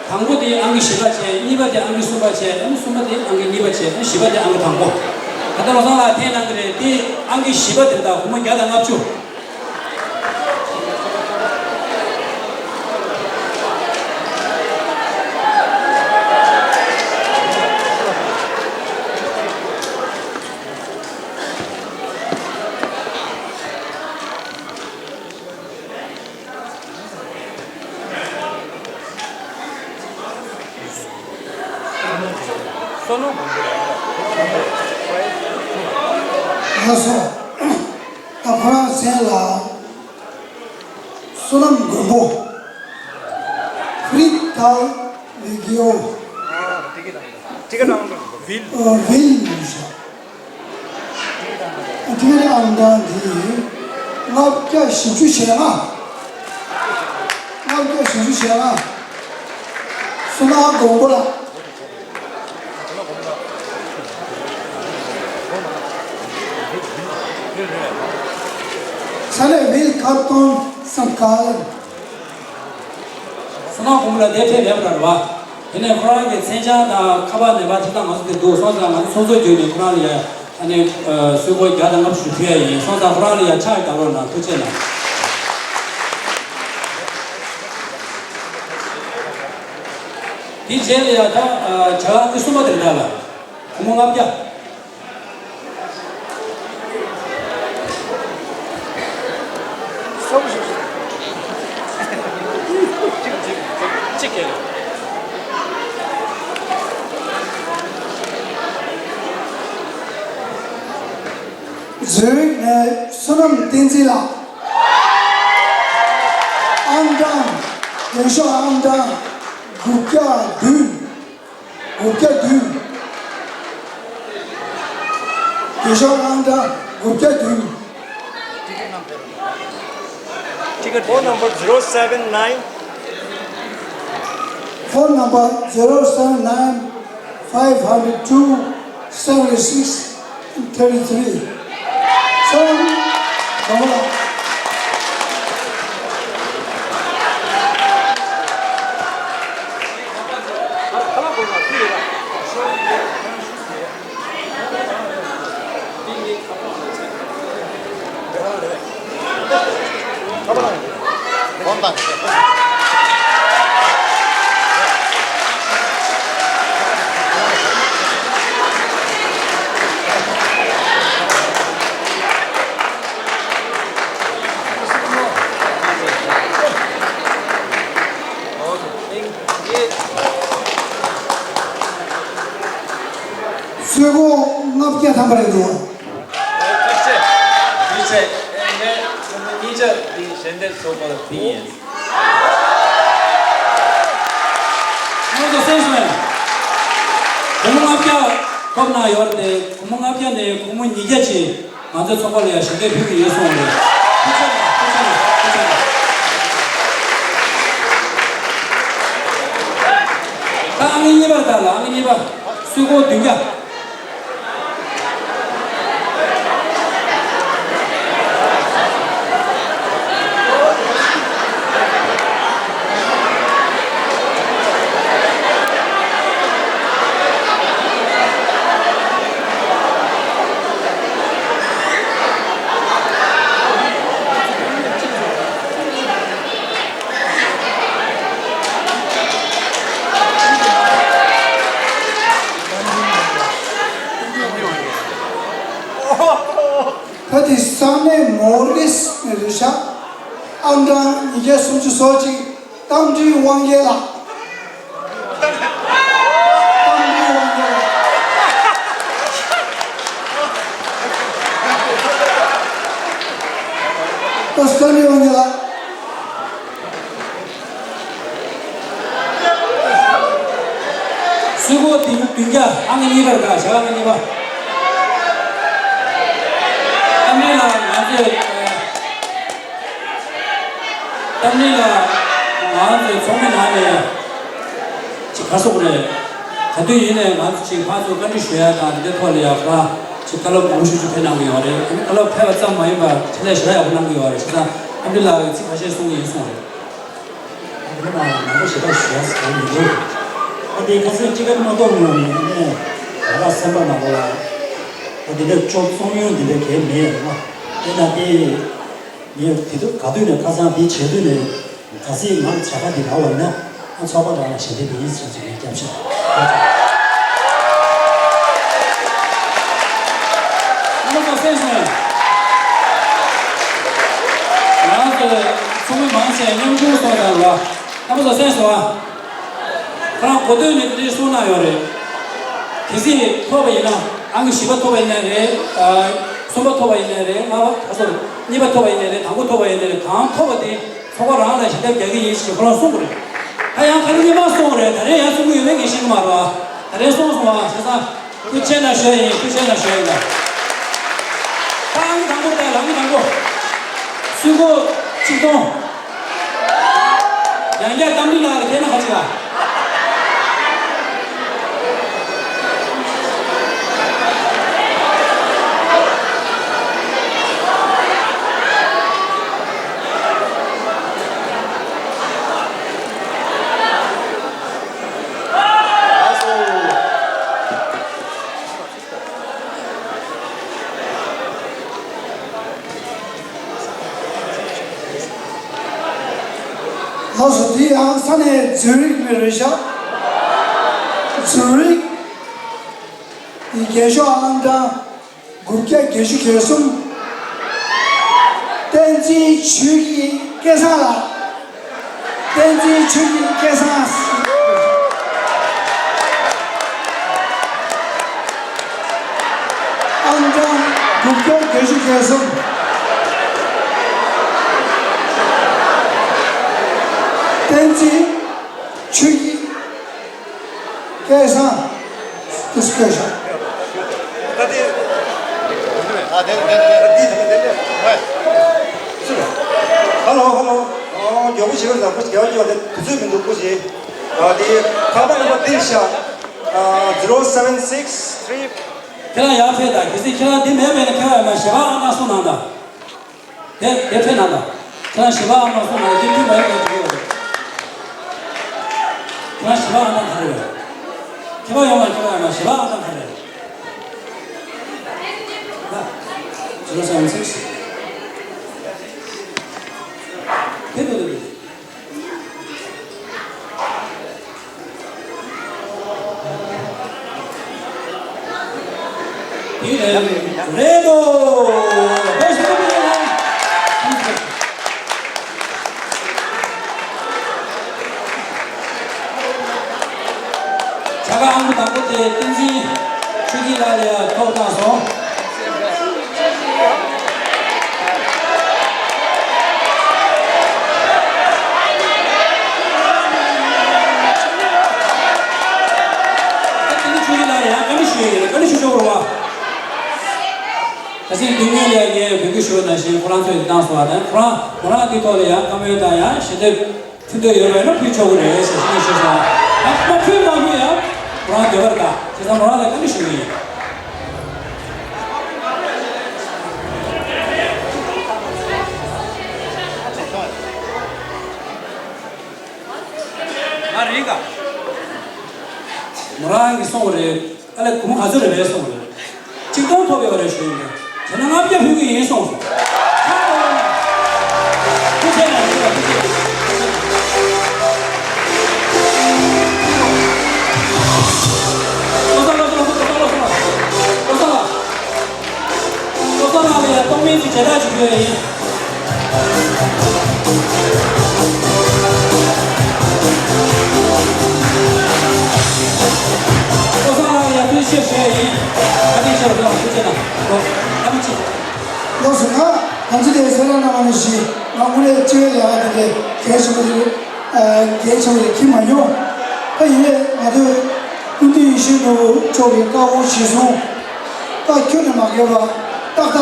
དང་པོ་དེ་ཨང་ཀི་བཞི་པ་བྱས། གཉིས་པ་དེ་ཨང་ཀི་གསུམ་པ་བྱས། ཨང་ཀི་གསུམ་པ་དེ་ཨང་ཀི་གཉིས་པ་བྱས། ཨང་ཀི་བཞི་པ་དེ་ཨང་ཀི་དང་པོ། ད་ལྟ་བློ་བཟང་ལགས་འཐེན་གནང་གི་རེད། དེ་ཨང་ཀི་བཞི་པ་དེ་རེད་ད། སྒོར་མོ་བརྒྱ་དང་ལྔ་བཅུ། ལགས་སོ། ད་ཁོ་རང་མཚན་ལ་བསོད་ནམས་མགོན་པོ། ཕི་རི་ཏཱལ་ཝི་གི་ཨོ། ཨ། ཝིལ་ཡིན་ཤག་ཏི་ཀེ་ཊི་ཨང་གྲངས་འདི་ལྔ་བརྒྱ་བཞི་བཅུ་ཞེ་ལྔ། ལྔ་བརྒྱ་བཞི་བཅུ་ཞེ་ལྔ། བསོད་ནམས་མགོན་པོ་ལགས། ས་གནས་ཝིལ་ཀར་ཏོན་སན་ཀར། བསོད་ནམས་མགོན་པོ་ལགས་དེ་ཕེབས་མེད་པ་འདྲ་བ། དེ་ནས་ཁོ་རང་གི་མཚན་བྱང་དང་ཁ་པར་ནང་པར་དེ་དག་ང་ཚོ་དེ་འདུག་སོང་ཙང་ང་ཚོ་ཚོགས་གཙོ་བརྒྱུད་ནས་ཁོ་རང་ལ་ཡ་ཨ་ནི་གསོལ་སྐོར་བརྒྱ་དང་ལྔ་བཅུ་ཞུ་ཕུལ་ཡ་ཡིན། སོང་ཙང་ཁོ་རང་ལ་ཡ་ཕྱག་རྒྱག་རོགས་གནང་། ཐུགས་རྗེ་གནང་། དེ་རྗེས་ལ་ཡ་ད་བྱ་དགའ་ཨང་ཀི་གསུམ་པ་དེ་རེད་ད་ལ། སྒོར་མོ་ལྔ་བརྒྱ། ཛུ་རིག་ནས་བསོད་ནམས་བསྟན་འཛིན་ལགས། ཨང་གྲངས། རྒྱན་ཤོག་ཨང་གྲངས་དགུ་བརྒྱ་བདུན། དགུ་བརྒྱ་བདུན། རྒྱན་ཤོག་ཨང་གྲངས་དགུ་བརྒྱ་བདུན། Ticket phone number zero seven nine. Phone number zero seven nine. five hundred two, seventy-six, and thirty-three. Seven, Kamala. གསོལ་ཕོགས་ལྔ་བརྒྱ་ཐམ་པ་རེད་འདུག། ཐུགས་རྗེ་ཆེ། ཐུགས་རྗེ་ཆེ། ངས་ཁོང་མོ་གཉིས་ཆ་འདི་ཞལ་འདེབས་ཚོགས་པ་ལ་ཕུལ་ཡིན། ང་ཚོ་སེམས་སོང་ཡ། སྒོར་མོ་ལྔ་བརྒྱ་ཐོབ་གནང་ཡོད་རེད་དེ། སྒོར་མོ་ལྔ་བརྒྱ་ནས་སྒོར་མོ་ཉིས་བརྒྱ་ཅིག་ང་ཚོའི་ཚོགས་པ་ལ་ཡང་ཞལ་འདེབས་ཕུལ་གྱི་ཡོད་གསུངས་རེད། ཐུགས་རྗེ་ཆེ། ཐུགས་རྗེ་ཆེ། ཐུགས་རྗེ་ཆེ། ད་ཨང་གཉིས་པར་ལྟ་ལ། ཨང་གཉིས་པ། གསོལ་ཕོགས་བདུན་བརྒྱ། ད་དེ་ས་གནས་མོ་རི་སི་ནས་རེད་ཤག། ཨང་གྲངས་ཉིས་བརྒྱ་སུམ་ཅུ་སོ་གཅིག། རྟ་མགྲིན་དབང་རྒྱལ་ལགས། རྟ་མགྲིན་དབང་རྒྱལ་ལགས། ད་རྟ་མགྲིན་དབང་རྒྱལ་ལགས། གསོལ་ཕོགས་བདུན་བརྒྱ། ཨང་གཉིས་པར་དགའ་ཞག། ཨང་གཉིས་པ། རྟ་མགྲིན་ལགས། ང་ཚོས། རྟ་མགྲིན་ལགས། ང་ཚོའི་ཚོགས་མི་ནང་ནས་ཅིག་ག་སོགས་རེད། ག་དུས་ཡིན་ནའི་ང་ཚོ་ཅིག་ཕར་ཚུར་བཀའ་འདྲི་ཞུ་ཡ་དང་དེ་འདྲའི་ཐོག་ལ་ཡ་ཕར་ཅིག་བཀའ་སློབ་མང་པོ་ཞིག་ཅིག་ཕེབས་གནང་གི་ཡོད་རེད། ཨ་ནི་བཀའ་སློབ་ཕེབས་པ་ཙམ་མ་ཡིན་པར་དྲིས་ལན་ཞུ་ཡག་པོ་གནང་གི་ཡོད་རེད། བྱས་ཙང་རྟ་མགྲིན་ལགས་ཀྱིས་ཚིག་ཁ་ཤས་གསུང་གི་ཡིན་གསུངས་རེད། ཨ་དེ་ནི་མ་མང་པོ་ཞེ་དྲག་ཞུ་ཡ་ཟེར་མི་འདུག། ཨ་དེ་ཁ་སང་ཅི་ག་མ་གཏོགས་ངོ་མ་ནས་ང་རང་སེམས་པ་ནང་ལ་ཨ་དེ་འདྲ་ཅོག་ཙོང་ཡོང་འདི་འདྲ་གས་མེད་ལ། དེ་ན་དེ་ངས་དེ་དུས་ག་དུས་ནས་ཁ་སང་དེ་བྱེད་དུས་ནས་ག་སྲིད་ང་ལ་བྱ་དགའ་འདི་རག་པ་ཡིན་ན་ཨ་ཚོགས་པ་རང་ལ་ཞལ་འདེབས་ཡིན་ཟེར་ཅིག་ངས་སྐྱབས་ཞུ། རྣམ་པ་ཚོ་གསན་སོང་ངས། ང་ཚོ་ཚོགས་མི་མང་ཆེ་མཉམ་ཞུགས་སོང་དང་ལ། རྣམ་པ་ཚོ་གསན་སོང་ཨ། ཁོ་རང་གོ་ཐོས་ནས་དེ་འདྲའི་གསུངས་གནང་ཡོད་རེད། གལ་སྲིད་ཐོབ་པ་ཡིན་ན་ཨང་ཀི་བཞི་པ་ཐོབ་པ་ཡིན་ནའི་རེད། ཨ། གསུམ་པ་ཐོབ་པ་ཡིན་ནའི་རེད། ལྔ་པ་ག་ཚོད་རེད། གཉིས་པ་ཐོབ་པ་ཡིན་ནའི་རེད། དང་པོ་ཐོབ་པ་ཡིན་ནའི་རེད། གང་ཐོབ་པ་དེ་ཚོགས་པ་རང་ལ་ཞལ་འདེབས་རྒྱག་གི་ཡིན་ཞེས་ཁོ་རང་གསུངས་པ་རེད། ད་ཡང་ཁ་ཉིན་མ་གསུངས་རེད། ད་རེས་ཡང་གསུང་གི་ཡོད་མེད་ངས་ཤེས་ཀྱི་མ་རེད། ད་རེས་གསུངས་སོང་བ་བྱས་ཙང་། ཐུགས་རྗེ་ཆེ་གནང་ཞུ་ཡ་ཡིན། ཐུགས་རྗེ་ཆེ་གནང་ཞུ་ཡ་ཡིན་ལ། ད་ཨང་ཀི་དང་པོ་ལྟ་ལ། ཨང་ཀི་དང་པོ། གསོལ་ཕོགས་ཆིག་སྟོང་། ཡང་བསྐྱར་རྟ་མགྲིན་ལགས་ལ་ཁྱེད་རྣམ་པ་ཁ་ཅིག་ལ། ལགས་སོ། འདི་ཡང་ས་གནས་ཛུ་རིག་ནས་རེད་ཤག། ཛུ་རིག་གི་རྒྱན་ཤོག་ཨང་གྲངས་དགུ་བརྒྱ་བརྒྱད་ཅུ་གྱ་གསུམ། བསྟན་འཛིན་ཆོས་སྐྱིད་སྐལ་བཟང་ལགས། བསྟན་འཛིན་ཆོས་སྐྱིད་སྐལ་བཟང་། ཨང་གྲངས་དགུ་བརྒྱ་བརྒྱད་ཅུ་གྱ་གསུམ། བསྟན་འཛིན་ཆོས་སྐྱིད་སྐལ་བཟང་། དུས་སྐལ་བཟང་། ཧ་ལོ་ཧ་ལོ། ཨོ། མགྱོགས་པོ་བྱེད་རོགས་གནང་། སྐུ་མཁྱེན། རྒྱལ་བ་སྐྱོང་བ་དེ་དུས་ཚོད་མི་འདུག་སྐུ་མཁྱེན། ཨ་དེ་ཁ་པར་ནང་པར་འདིར་བཞག། zero seven six three. ཁྱེད་རང་ཡར་ཕེབས་དང་། གལ་སྲིད་ཁྱེད་རང་འདི་མེད་པས་ན། ཁྱེད་རང་ཡར་མར་ཞལ་པར་ཨང་གྲངས་གསུང་གནང་དང་། དེ་དེ་ཕེབས་གནང་དང་། ཁྱེད་རང་ཞལ་པར་ཨང་གྲངས་གསུང་གནང་། དེ་མཐུན་པ་ཡིན་པ་འགྲིག་གི་ཡོད་རེད། ཁྱེད་རང་ཞལ་པར་ཨང་གྲངས་ག་རེ་རེད། ཁྱེད་རང་ཡོང་བ། ཁྱེད་རང་ཡོང་བ། ཞལ་པར་ཨང་གྲངས་ག་རེ་རེད། zero seven six. དེ་དེ་དེ་དེ། དེ་རེད་དོ། བེ་ཤི་ཏུ་མི་ཡོང་། བྱ་དགའ་ཨང་དང་པོ་དེ་བསྟན་འཛིན་ཆོས་སྐྱིད་ལགས་ལ་ཐོབ་གནང་སོང་། ད་དེ་ནི་ཆོས་སྐྱིད་ལགས་ལ་ཡང་བཀའ་འདྲི་ཞུ་ཡི་ཡོད། བཀའ་འདྲི་ཞུ་ཆོག་རུང་བ། ད་ཅིག་འདི་ཉིད་ལས་ཀྱི་འབོད་སྐུལ་ཞུ་བ་ནང་བཞིན་ཁོ་རང་ཚོས་བཏང་སོང་བ་དང་། ཁོ་རང་མོ་རང་འདི་ཐོག་ལ་ཡང་བཀའ་མོལ་དང་ཡང་ཞལ་འདེབས་ཕུལ་འདོད་ཡོད་པ་ཡིན་ན་ཕུལ་ཆོག་གི་རེད་ཟེར་ཞུས་ཞུས་སོང་། ཡང་མ་ཕུལ་མ་ཕུལ་ཡང་མོ་རང་འདོད་པར་དགའ། བྱས་ཙང་མོ་རང་ལ་བཀའ་འདྲི་ཞུ་གི་ཡིན། ང་རེད་ག་མོ་རང་གིས་གསུངས་པ་རེད། ཨ་ལས་སྒོར་མོ་ག་ཚོད་རེད་པས་གསུངས་པ་རེད། ཆིག་སྟོང་ཐོབ་ཡོད་རེད་ཞུས་ཡིན་པས། བྱས་ན་ལྔ་བརྒྱ་ཕུལ་གྱི་ཡིན་གསུངས་སོང་། ཐུགས་རྗེ་གནང་། ཐུགས་རྗེ་གནང་། ལོ་གསར་ལོ་གསར་ལོ་གསར་ལོ་གསར་ལོ་གསར། ལོ་གསར་ལགས་ལ་ཡང་གཏོང་མིན་གྱི་མཇལ་དར་ཅིག་ཕུལ་ཡ་ཡིན། ལོ་གསར་ལགས་ལ་ཡང་ཐུགས་རྗེ་ཆེ་ཞུ་ཡ་ཡིན། བཀའ་དྲིན་ཆེ་ཞུ། ཐུགས་རྗེ་གནང་། ཨ་མ་ཅིག་ལགས་སོ། ང་དམ་ཚིག་དེ་གསལ་བསྒྲགས་གནང་བ་ནང་བཞིན། ང་དངོས་གནས་སྤྱི་པའི་ལས་ཀ་དེ་འདྲའི་གལ་ཆེན་པོ་དེ་གལ་ཆེན་པོ་དེ་འཁྱེར་མ་མྱོང་། ད་ཡིན་ནའི་ང་ཚོའི་སྐུ་མདུན་ཡིད་བཞིན་ནོར་བུ་མཆོག་གི་བཀའ་དགོངས་གཞིར་བཟུང་། ད་ཁྱོན་ནས་མ་འགལ་བར་ཏག་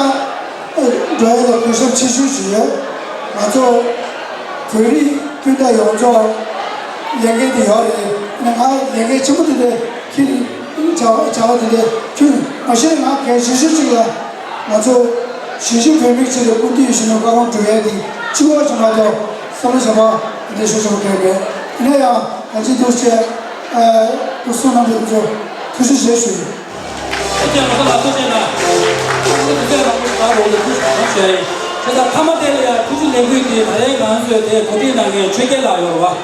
ཏག་འགྲོ་ཡ་ལ་གུས་ཞབས་ཆེ་ཤོས་ཞིག་ཡོད། ང་ཚོ་བོད་རིགས་སྤུན་ཟླ་ཡོངས་རྫོགས་ལས་འགན་དེ་ཡོད་རེད། ང་ལས་འགན་ཆེན་པོ་དེ་འདྲ་འཁྱེར་བྱ་བ་དེ་འདྲ་ཁྱོན་མ་གཞི་ནས་ང་གལ་ཆེ་ཤོས་གཅིག་ལ། ང་ཚོ་གཞིས་བྱེས་བོད་མིའི་ཆེད་དུ་སྐུ་མདུན་ཡིད་བཞིན་ནོར་བུ་བཀའ་དགོངས་སྒྲུབ་ཡས་འདི་གཅིག་པ་ཅིག་མ་གཏོགས་བསམ་བློ་གཞན་པ་འདི་འདྲ་ཤོར་བཞིན་པ་གལ་མེད། ཡིན་ན་ཡང་ང་ཚོའི་འདུག་བྱས་ཨ་འདུག་གསུང་གནང་བའི་ཚོ་ཐུགས་རྗེ་ཆེ་ཞུ་ཡིན། ཐུགས་རྗེ་ཆེ་ལགས། ཐུགས་རྗེ་ཆེ་ལགས། ཐུགས་རྗེ་ཆེ་ལགས། ཐུགས་རྗེ་ཆེ་ལགས། ཐུགས་རྗེ་ཆེ་ལགས། ཐུགས་རྗེ་ཆེ་ལགས། ཐ་མ་དེ་ལ་ཡང་ཐུགས་རྗེ་ལེགས་འབུལ་དེ་ད་རེས་ང་ཚོས་དེ་གོ་སྒྲིག་གནང་མཁན་ཆོས་རྒྱལ་ལགས་ཡོད་རེད་བ།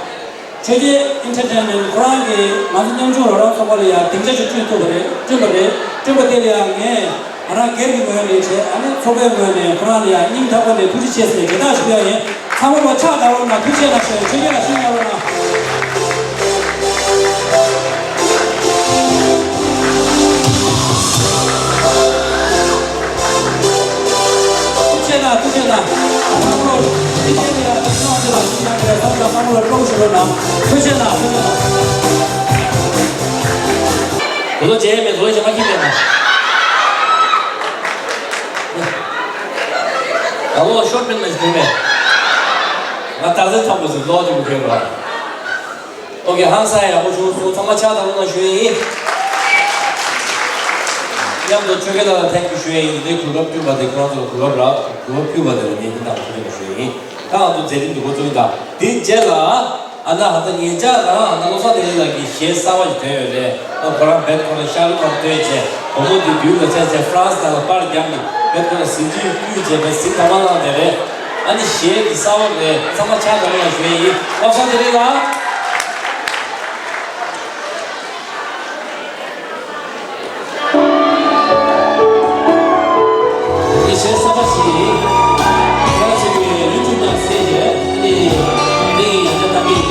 ཆོས་རྒྱལ་ཨེན་ཊར་ཊེན་མེན་ཊི་ཁོ་རང་གིས་ང་ཚོ་ཉམ་ཆུང་རོགས་རམ་ཚོགས་པ་ལ་ཡང་སྡིངས་ཆ་ཞིག་བསྐྲུན་ཐུབ་པ་རེད། བསྐྲུན་པ་རེད། བསྐྲུན་པ་དེ་ལ་ཡང་ངས་ང་རང་སྒེར་གྱི་ངོས་ནས་བྱས། ཨ་ནི་ཚོགས་པའི་ངོས་ནས་ཁོ་རང་ལ་ཡང་སྙིང་ཐག་པ་ནས་ཐུགས་རྗེ་ཆེ་ཟེར་དགྱེས་དག་ཞུ་ཡ་ཡིན། ཚང་མ་ལ་ཕྱག་བརྡབ་རོགས་གནང་། ཐུགས་རྗེ་ཆེ་གནང་ཞུ་ཡ་ཡིན། ཆོས་རྒྱལ་ལགས་ཤུགས་རྒྱབ་རོགས་གནང་། ཐུགས་རྗེ་གནང་། ཐུགས་རྗེ་གནང་། བསམ་བློ་འདི་བྱས་ནས་ཡང་དེ་ཚོ་ཨ་ཅེ་ལགས་ཤུགས་རྒྱབ་རེད། བསམ་བློ་བསམ་བློ་སྤྲོ་ཞུ་རོགས་གནང་། ཐུགས་རྗེ་གནང་། ཐུགས་རྗེ་གནང་། དེ་ཚོ་བྱས་མེད། དེ་ཚོ་བྱས་མ་ཁྱི་མེད་ན། ད་ལོ་ཤོར་པིན་མེད་ཞིག་མེད། ང་ད་ཚོ་ཐམ་པོ་ཟིག་ལོག་ཅིག་མི་ཁྱེར་བ། ཨོ་ཁེ། ཧང་སང་ཡག་པོ་བྱུང་སོང་། ཚང་མ་ཕྱག་བརྡབ་རོགས་གནང་ཞུ་ཡ་ཡིན། མཉམ་དུ་ཆོས་རྒྱལ་ལགས་ལ་ཐེངས་གཅིག་ཞུ་ཡ་ཡིན། འདི་གོ་སྐབས་བསྐྲུན་པ་དེ་ཁོ་རང་ཚོ་ལ་གོ་སྐབས་རག་གོ་སྐབས་ཕུལ་བ་དེ་ལ་ངས་འདི་དང་ཐུགས་རྗེ་ཆེ་ཞུ་ཡ་ཡིན། ད་ང་ཚོ་མཛད་རིམ་འདི་འགོ་བཙུགས་ཡིན། ད་དེའི་རྗེས་ལ་ཨ་ན་ཧ་ད་ངེད་ཅག་རང་ཨ་ན་བློ་བཟང་བདེ་ལེགས་ལགས་ཀྱི་གཞས་གསར་པ་ཞིག་ཐོན་ཡོད་རེད། ཨ་ཁོ་རང་རྦད་ཁོ་རང་ཤར་ལུགས་ཁང་ཐོན་བྱས། བུ་མོ་འདི་དུས་ལ་ཆ་བྱས་ཧྥ་རན་སི་ནང་ལ་པར་བརྒྱབ་ནས་རྦད་ཁོ་རང་ཟིན་བྲིས་བསྐུལ་བྱས་པའི་ཟིན་ཐ་མ་བླངས་བསྡད་རེད། ཨ་ནི་གཞས་འདི་གསར་པ་རེད། ཚང་མ་ཕྱག་བརྡབ་རོགས་གནང་ཞུ་ཡ་ཡིན། བློ་བཟང་བདེ་ལེགས་ལགས། འདི་གཞས་གསར་པ་ཞིག་ཡིན། ཁྱེད་རང་ཚོ་གིས་ཡུ་ཊུབ་ནང་གཟིགས་བྱས། ཨ་ནི་འདི་ཡི་ཡང་བསྐྱར་བཏང་གི།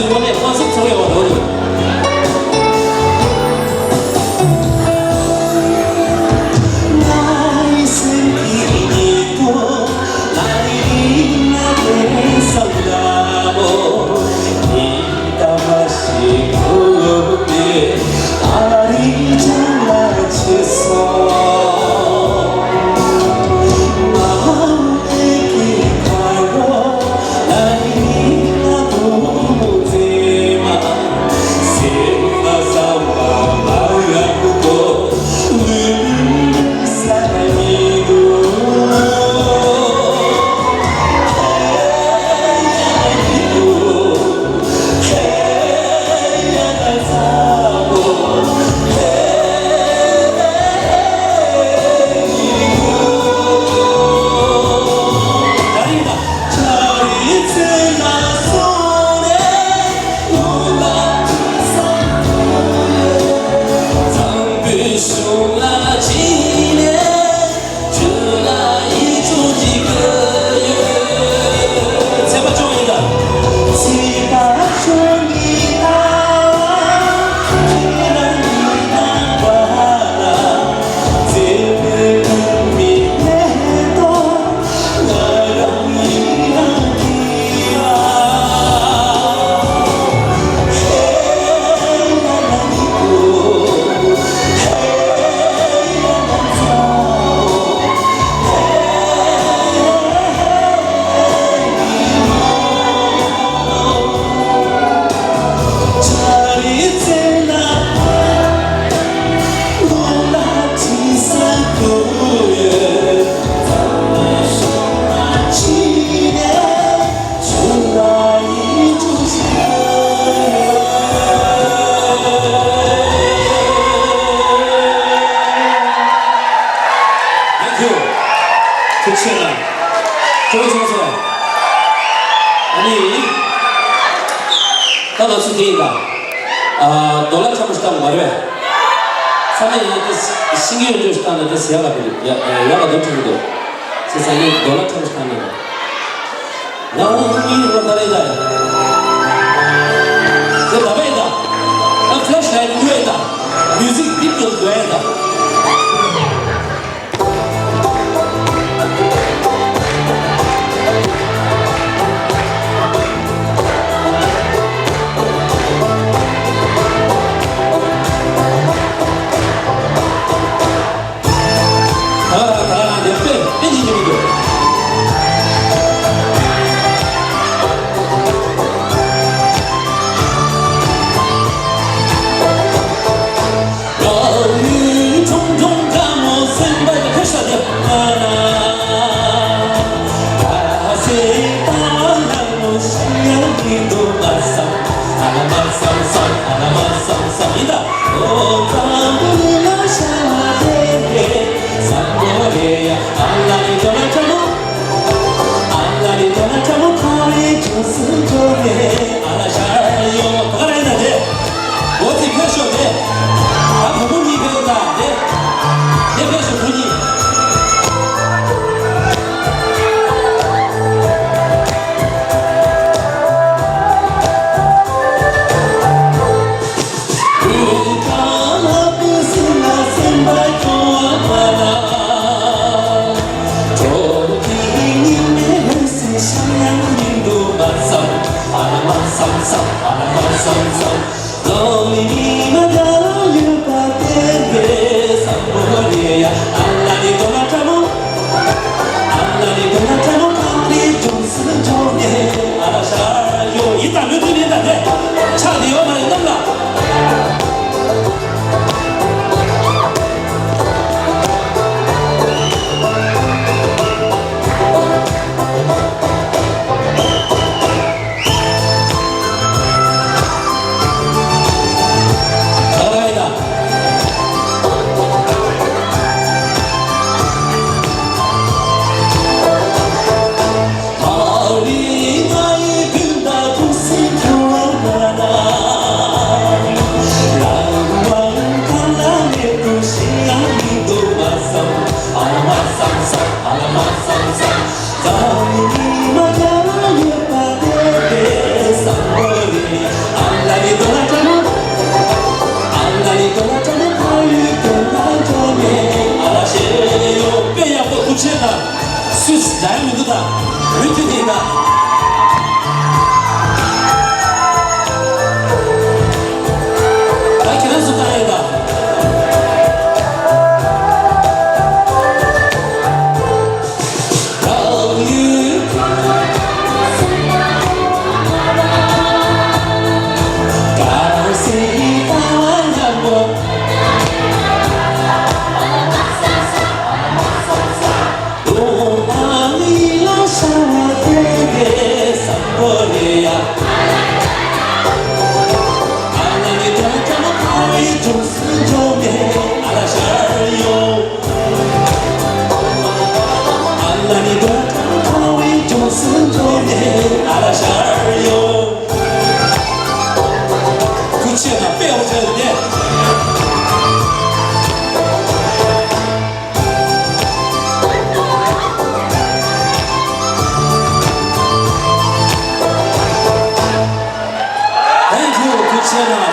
དངོས་གནས་དཔའ་སེམས་ཚོར་ཡོང་བ་འདྲ་བོ་འདུག Thank you. ཐུགས་རྗེ་ཆེ་གནང་། ཁྱོད་ཚོ་སོང་། ཨ་ནི། ད་ང་ཚོ་དེ་ཡིན་ད། ཨ། རྡོ་ལ་ཁྲ་མོ་ཞིག་བཏང་མ་རེད་པས། ཚང་མས་ཡང་དེ་ཤིང་ཡོད་འཇོག་ཞིག་བཏང་ན་དེ་ཟེར་ཡག་ལ་དེ་ཡག་ཡག་ལ་དོན་ཁྲིད་ཀྱི་འདུག་ཅེས་ཟེར་ནས་རྡོ་ལ་ཁྲ་མོ་ཞིག་བཏང་ན། ང་འོང་གི་རེད་པ། ད་རེད་ད། དེ་ད་བས་ད། ང་ཕི་ལེ་ཤི་ལའེ་ཊི་ཉོས་ཡིན་ད། མིའུ་ཟིག་བིད་ཉོ་དགོས་ཡིན་ད། ད་ད་ད་དེ་དཔེ་དཔེ་ཅིག་ཉོ་གི་འདུག་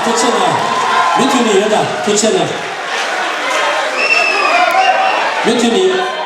ཐུགས་རྗེ་གནང་། མུ་མཐུད་ནས་ཡོད་ད། ཐུགས་རྗེ་གནང་། མུ་མཐུད་ནས།